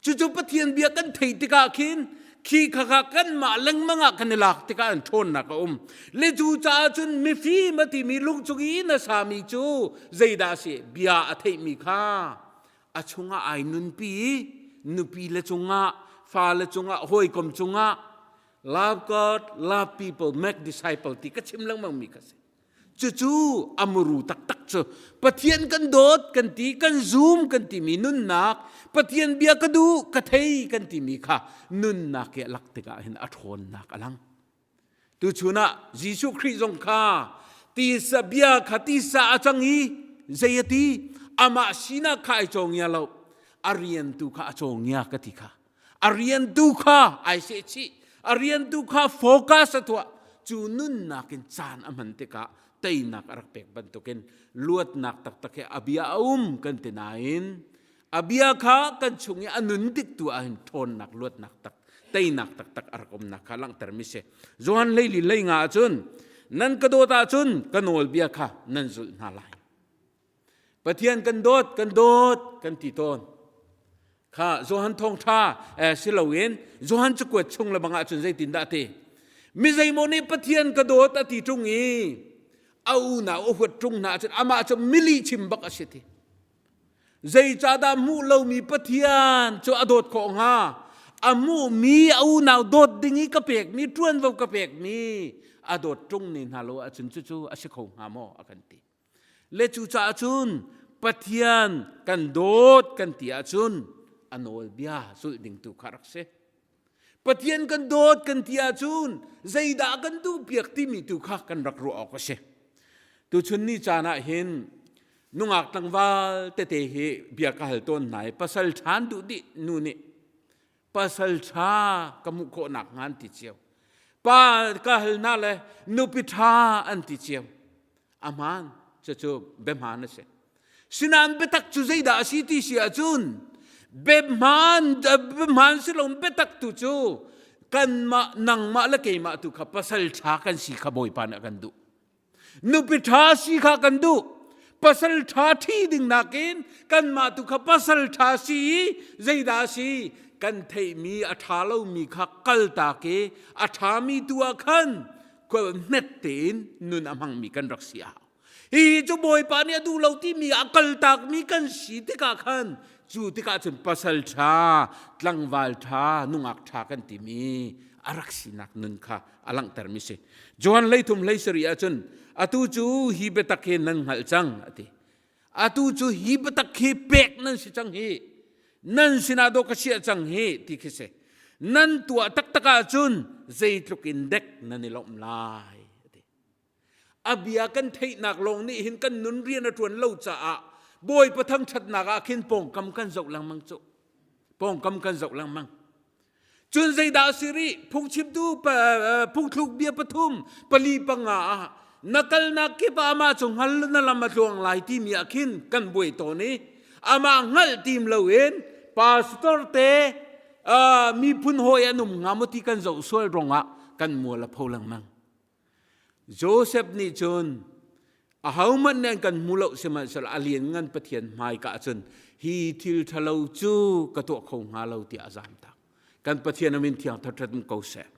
Cucu Pathian bia kan theih tikah khin khi khakha kanmah lengmang ah kan i lak tikah an ṭhawnnak a um. Le cu caah cun mifim a timi lungchung i na sami cu zeidah a si? Bia a theihmi kha a chungah ai nunpi i nupi le cungah, fale cungah, hawikom cungah love God, love people, make disciple ti ka chim lengmang mi kha si. Cucu a muru taktak cu Pathian kan dawt kan ti kan zum kan timi nunnak Pathian bia ka duh ka thei kan timi kha nunnak i a lak tikah hin a ṭhawnnak a lang. Tuchun ah Jesuh Khrih zong kha tisa bia kha tisa a cang i zei a ti amah sinak kha ai cawngia lo a rian tu kha a cawngia ka ti kha a rian tu kha ai sehchih a rian tu kha focus a tuah cu nunnak in caan a hman tikah teinak a rak pek bantukin luatnak taktak he a bia a um kan ti nain a bia kha kan chung i a nun dik tu ahhin ṭhawnnak luatnak tak teinak taktak a rak umnak kha langhter mi si Johan 14 hlei nga ahcun. Nan ka dawt ahcun ka nawlbia kha nan zulh hna lai. Pathian kan dawt, kan dawt kan ti tawn. Kha Johan thawngṭha eh, si loin Johan cakuat chung le bang ahcun zeitindah ti? Mi zeimaw nih Pathian ka dawt a ti ṭung i a unau a huat ṭung hna ahcun amah cu mili chim bak a si ti. Zeicahdah hmuh lomi Pathian cu a dawt khawh hnga? A hmuhmi a unau dawt ding i ka pekmi ṭuanvo ka pekmi a dawt ṭung ne hna lo ahcun cucu a si kho hnga maw a kan ti. Le cucaah cun Pathian kan dawt kan ti ahcun a nawlbia zulh ding tu kha rak si. Pathian kan dawt kan ti ahcun zeidah kan duhpiak timi tu kha kan rak ruah awk a si. Tuchun ni caan ah hin nungak tlangval tete hi bia ka hal tawn hna i pasal ṭhan duh dih nu nih pasal ṭha ka hmuh khawh nak hnga an ti cio. Pa ka hal hna le nupi ṭha an ti cio. A hmaan cucu biahmaan a si. Sinain biatak cu zeidah a si ti si ahcun biahmaan biahmaan si lo biatak tu cu kanmah nangmah le keimah tu kha pasal ṭha kan si kha Bawipa nih a kan duh. Nupi ṭha si kha kan duh. Pasal ṭha ṭhi ding nakin kanmah tu kha pasal ṭha si i zeidah a si kan theihmi a ṭha lomi kha kaltak i a ṭhami tu ah khan hnet tein nun a hmangmi kan rak si a hau. Hihi cu Bawipa nih a duh lo timi a kaltakmi kan si tikah khan cu tikah cun pasal ṭha, tlangval ṭha, nungak ṭha kan timi a rak sinak nun kha a langhtermi si. Johan hleithum hleisarih ahcun atu cu hi biatak hi nan hngalh cang a ti. Atu cu hi biatak hi pek nan si cang hi. Nan sinah dawh ka chiah cang hi ti khi si. Nan tuah taktak ahcun zeitluk in dek nan i lawmh lai a ti. A bia kan theihnak lawng nih hin kan nun rian a ṭuan lo caah Bawipa thangṭhatnak ah khin pawngkam kan zoh lengmang cu. Pawngkam kan zoh lengmang. Cun zeidah a si rih? Phungchimtu phungthluk bia pathum pali panga ah na kalnak kip ah amah cu hngal na lam a tluang lai timi ah khin kan buai tawn i amah hngalh tim loin pastor te miphun hawi an um hnga maw ti kan zoh sual ruangah kan mual a pho lengmang. Joseph nih cun ahohmanh nih an kan hmu lo sihmanhsehlaw a lianngan Pathian hmaika ah cun hi thil ṭhalo cu ka tuah kho hnga lo tiah a zamtak. Kan Pathian a min thiang thangṭhat um ko seh.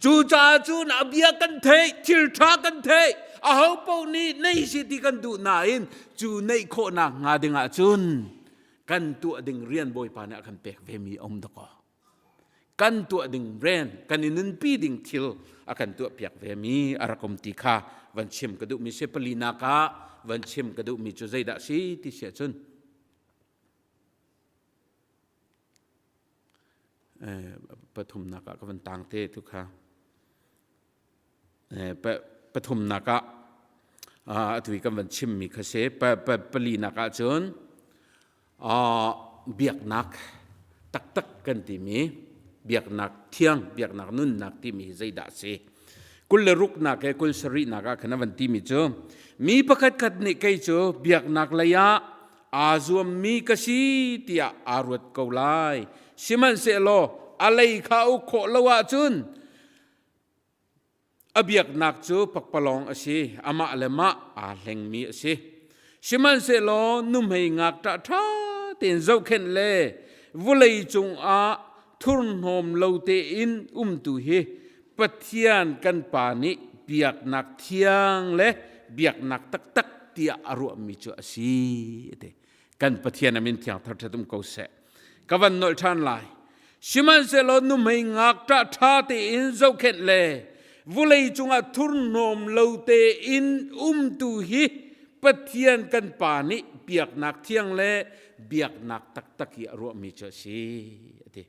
Cucaah cun a bia kan theih, thil ṭha kan theih, aho paoh nih nei si ti kan duh nain cu neih khawhnak hnga ding ah cun kan tuah ding rian Bawipa nih a kan pek vemi a um dakaw. Kan tuah ding rian, kan i nunpi ding thil a kan tuahpiak vemi a rak um ti kha van chim ka duhmi si. Palinak ah van chim ka duhmi cu zeidah si ti si ahcun pathumnak ah ka van tang te tu kha pathumnak ah atu i kan van chimmi kha si palinak ah cun biaknak taktak kan timi biaknak thiang biaknak nunnak timi hi zeidah a si kul le ruknak he kul sarihnak ah khan a van timi cu mi pakhat khat nih kei cu biaknak lei ah aa zuammi ka si tiah aa ruat ko lai sihmanhsehlaw a lei kha uk khawh lo ahcun A biaknak cu pakpalawng a si, amah le mah aa hlengmi a si. Sihmanhsehlaw nuhmei ngakṭah ṭha tein zohkhenh le vawlei cungah thurhnawm lo tein umtu hi Pathian kan Pa nih biaknak thiang le biaknak taktak tiah a ruahmi cu a si. Ti. Kan Pathian a min thiang thar um ko seh. Ka van nolh ṭhan lai. Sihmanhsehlaw nuhmei ngakṭah ṭha tein zohkhenh le vulei cungah thurhnawm lo tein umtu hi Pathian kan Pa nih biaknak thiang le biaknak taktak hi a ruahmi cu a si, a ti.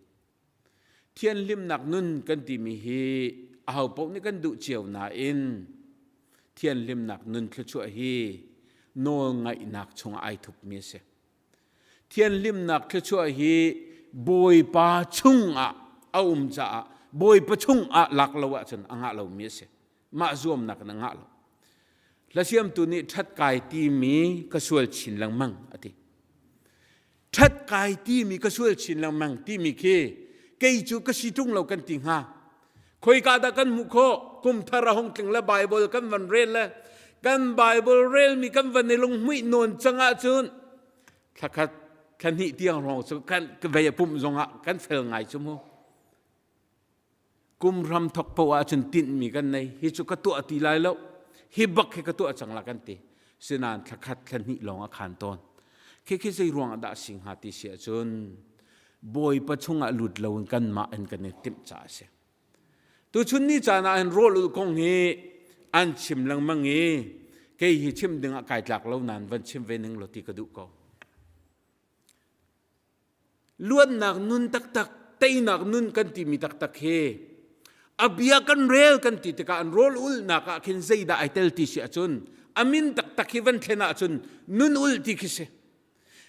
Thianhlimnak nun kan timi hi ahopaoh nih kan duh cio nain thianhlimnak nun thluachuah hi nawlngaihnak chungah ai thupmi a si. Thianhlimnak thluachuah hi Bawipa chungah a um caah Bawipa chungah lak lo ahcun a ngah lomi a si. Mah zuamnak in a ngah lo. Hlasiamtu nih ṭhat kai timi ka sual chin lengmang a ti. Ṭhat kai timi ka sual chin lengmang timi khi kei cu ka si ṭung lo kan ti hnga. Khoika dah kan hmuh khawh? Kum thar a hung tling le Bible kan van rel le kan Bible relmi kan van i lunghmuih nawn cang ahcun thlakhat thlahnih tiang hrawng cu kan vei a pumh zongah kan fel ngai cu mu. Kum ram thok poah ahcun tinhmi kan nei. Hi cu ka tuah ti lai lo. Hi bak hi ka tuah cang la kan ti. Sinain thlakhat thlahnih lawng a khan tawn. Khi khi zei ruang ah dah si hnga ti si ahcun Bawipa chungah lut loin kanmah in kan i timh caah a si. Tuchun ni caan ah hin rawl ulh kong hi an chim lengmang i kei hi chim ding ah kai tlak lo nain van chim ve ning law ti ka duh ko. Luatnak nun taktak, teinak nun kan timi taktak hi a bia kan rel kan ti tikah an rawl ulhnak ah khin zeidah ai tel ti si ahcun a min taktak hi van thlen ahcun nun ulh ti khi si.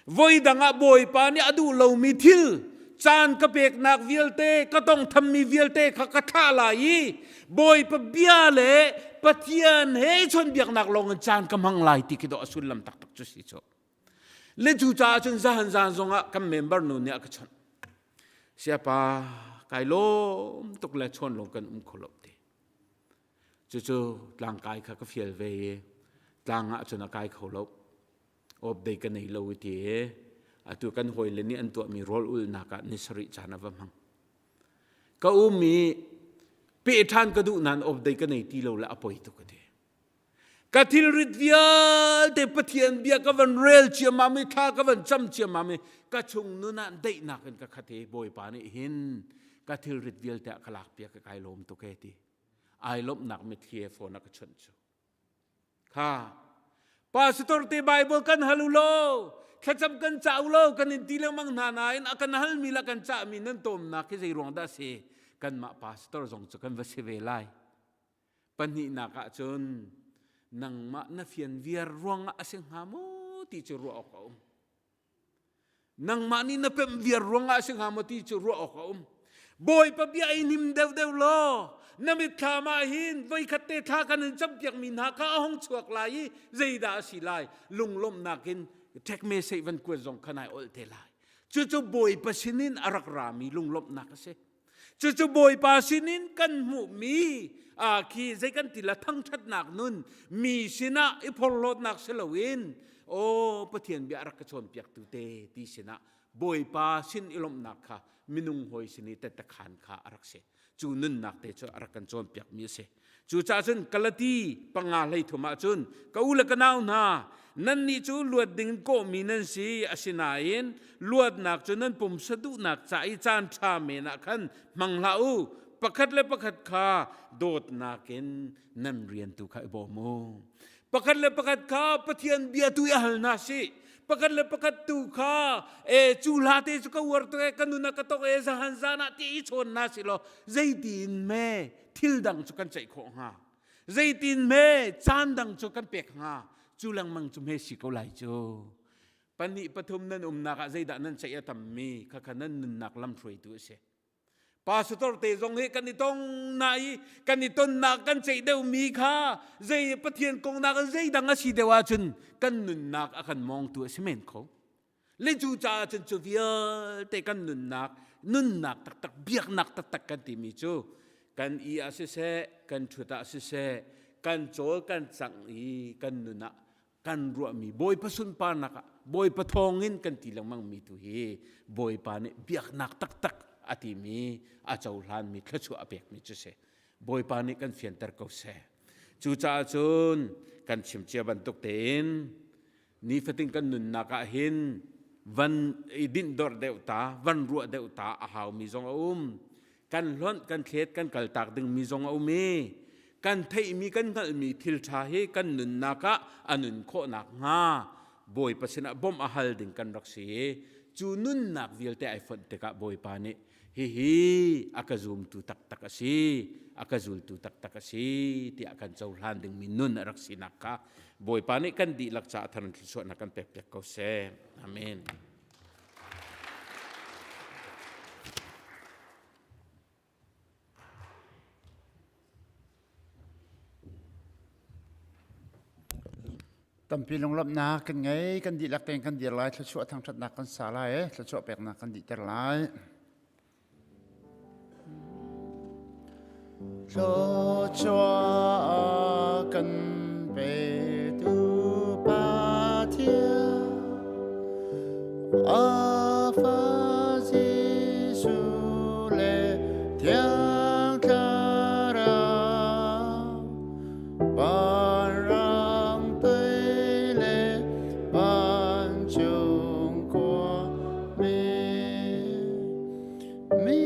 Voidang ah Bawipa nih a duh lomi thil caan ka peknak vialte ka tongthammi vialte kha ka thlah lai i Bawipa bia le Pathian he chawnbiaknak lawng in caan ka hmang lai ti khi dawh a sullam taktak cu si cu. Le cu caah cun zahan zan zongah kan member nu nih a ka chawnh. Siapa kai lawm tuk le chawn lawng kan um kho lo ti. Cucu tlangkai kha ka fial ve i tlang ah cun a kai kho lo. Awpdei ka nei lo i ti i atu kan hawile nih an tuahmi rawl ulnak ah ni sarih caan a va hmang. Ka um i peh ṭhan ka duh nain awpdei ka nei ti lo le a poi tuk a ti. Ka thilrit vialte Pathian bia ka van rel ciammam i thla ka van cam ciammam i ka chung nun ah daihnak in ka khat i Bawipa nih hin ka thilrit vialte ah ka lakpiak i kai lawm tuk e ti. Ai lawmhnak mitthli he phone a ka chawnh cu. Kha pastor te Bible kan hal u law thlacam kan cah u law kan in ti lengmang hna nain a kan halmi le kan cahmi nan tawmnak hi zei ruang dah si kanmah pastor zong cu kan va si ve lai pahnihnak ah cun nangmah na fian viar ruangah a si hnga maw ti cu ruah awk a um Nangmah nih na pemh viar ruangah a si hnga maw ti cu ruah awk a um. Bawipa bia i hnim deuhdeuh law na mitthlam ah hin voikhat te thla kan in campiakmi hna kha a hung chuak lai i zeidah a si lai lunglawmhnak in ṭhekme seih van kuat zong kha nai olh te lai. Cucu Bawipa sinin a rak rami lunglawmhnak a si. Cucu Bawipa sinin kan hmuhmi khi zei kan ti la thangṭhatnak nun mi sinah i phorhlawtnak si loin aw Pathian bia a rak ka cawnpiaktu te ti sinah Bawipa sin i lawmhnak kha minung hawi sin i tettekhan kha a rak si. Cu nunnak te cu a rak kan cawnpiakmi a si. Cucaah cun Galati panga hleithum ah cun ka u le ka nau hna nannih cu luat ding in kawhmi nan si asinain luatnak cu nan pumsa duhnak ca i caan ṭha men ah khan hmang hlah u pakhat le pakhat kha dawtnak in nan rian tu kha i bawm u pakhat le pakhat kha Pathian bia tu i hal hna sih pakhat le pakhat tu kha e cu hla te cu ka uar tuk e ka nun a ka tok e zahan zan ah ti i chawn hna sih law zeitin me thil dang cu kan ceih khawh hnga zeitin hme caan dang cu kan pek hnga cu lengmang cu hme si ko lai cu pahnih pathum nan umnak ah zeidah nan ceih a tammi khakha nan nunnak lamhruaitu a si pastor te zong hi kan i tong na i kan i tonnak kan ceih deuhmi kha zei pathian kong nak zeidang a si deuh ahcun kan nunnak a kan mawngtu a si men kho Le cu caah cun cu vialte kan nunnak, nunnak taktak, biaknak taktak kan timi cu kan i ah siseh, kan ṭhut ah siseh, kan cawl kan cangh i kan nun ah kan ruahmi Bawipa sunparnak ah Bawipa thawngin kan ti lengmangmi tu hi Bawipa nih biaknak taktak a timi a cohlanmi thluachuah a pekmi cu si. Bawipa nih kan fianter ko seh. Cucaah cun kan chim cia bantuk tein nifatin kan nunnak ah hin van i dinhdorh deuh ta van ruah deuh ta a haumi zong a um kan hlonh kan thlet kan kaltak dingmi zong a um i kan theihmi kan hngalhmi thil ṭha hi kan nunnak ah a nun khawhnak hnga Bawipa sinah bawmh a hal ding kan rak si i cu nunnak vialte ai fonh tikah Bawipa nih hihi a ka zumtu taktak a si a ka zultu taktak a si tiah kan cohlan dingmi nun a rak sinak kha Bawipa nih kan dihlak caah thar thluachuahnak kan pekpiak ko seh. Amen. Tampi lunglawmhnak kan ngei, kan dihlak tein kan dir lai, thluachuah thangṭhatnak kan sa lai, thluachuah peknak kan dihter lai. Thluachuah kan petu Pathian a fa Jesuh le Thiang Thlarau Vanram tui le vancung khuami Mi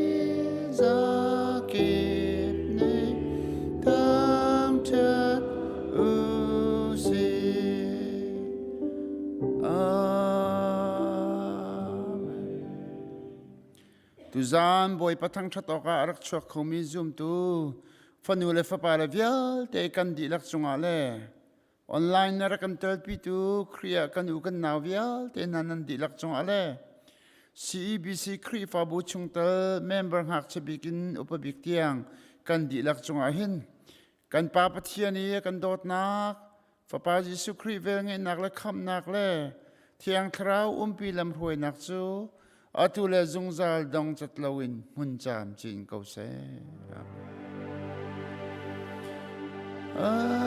zakip nih thangṭhat u sih. Amen. Tuzaan Bawipa thangṭhat awkah a rak chuak khomi zumtu fanu le fapa le vialte kan dihlak cungah le Online na rak kan telpitu Khrih ah kan u kan nau vialte hna nan dihlak cungah le CEBC Khrihfabu chungtel member ngakchia bik in upa bik tiang kan dihlak cungah hin kan Pa Pathian i a kan dawtnak Fapa Jesuh Khrih velngeihnak le khamhnak le Thiang Thlarau umpi lamhruainak cu atu le zungzal dong cat loin hmun camcin ko seh. Amen.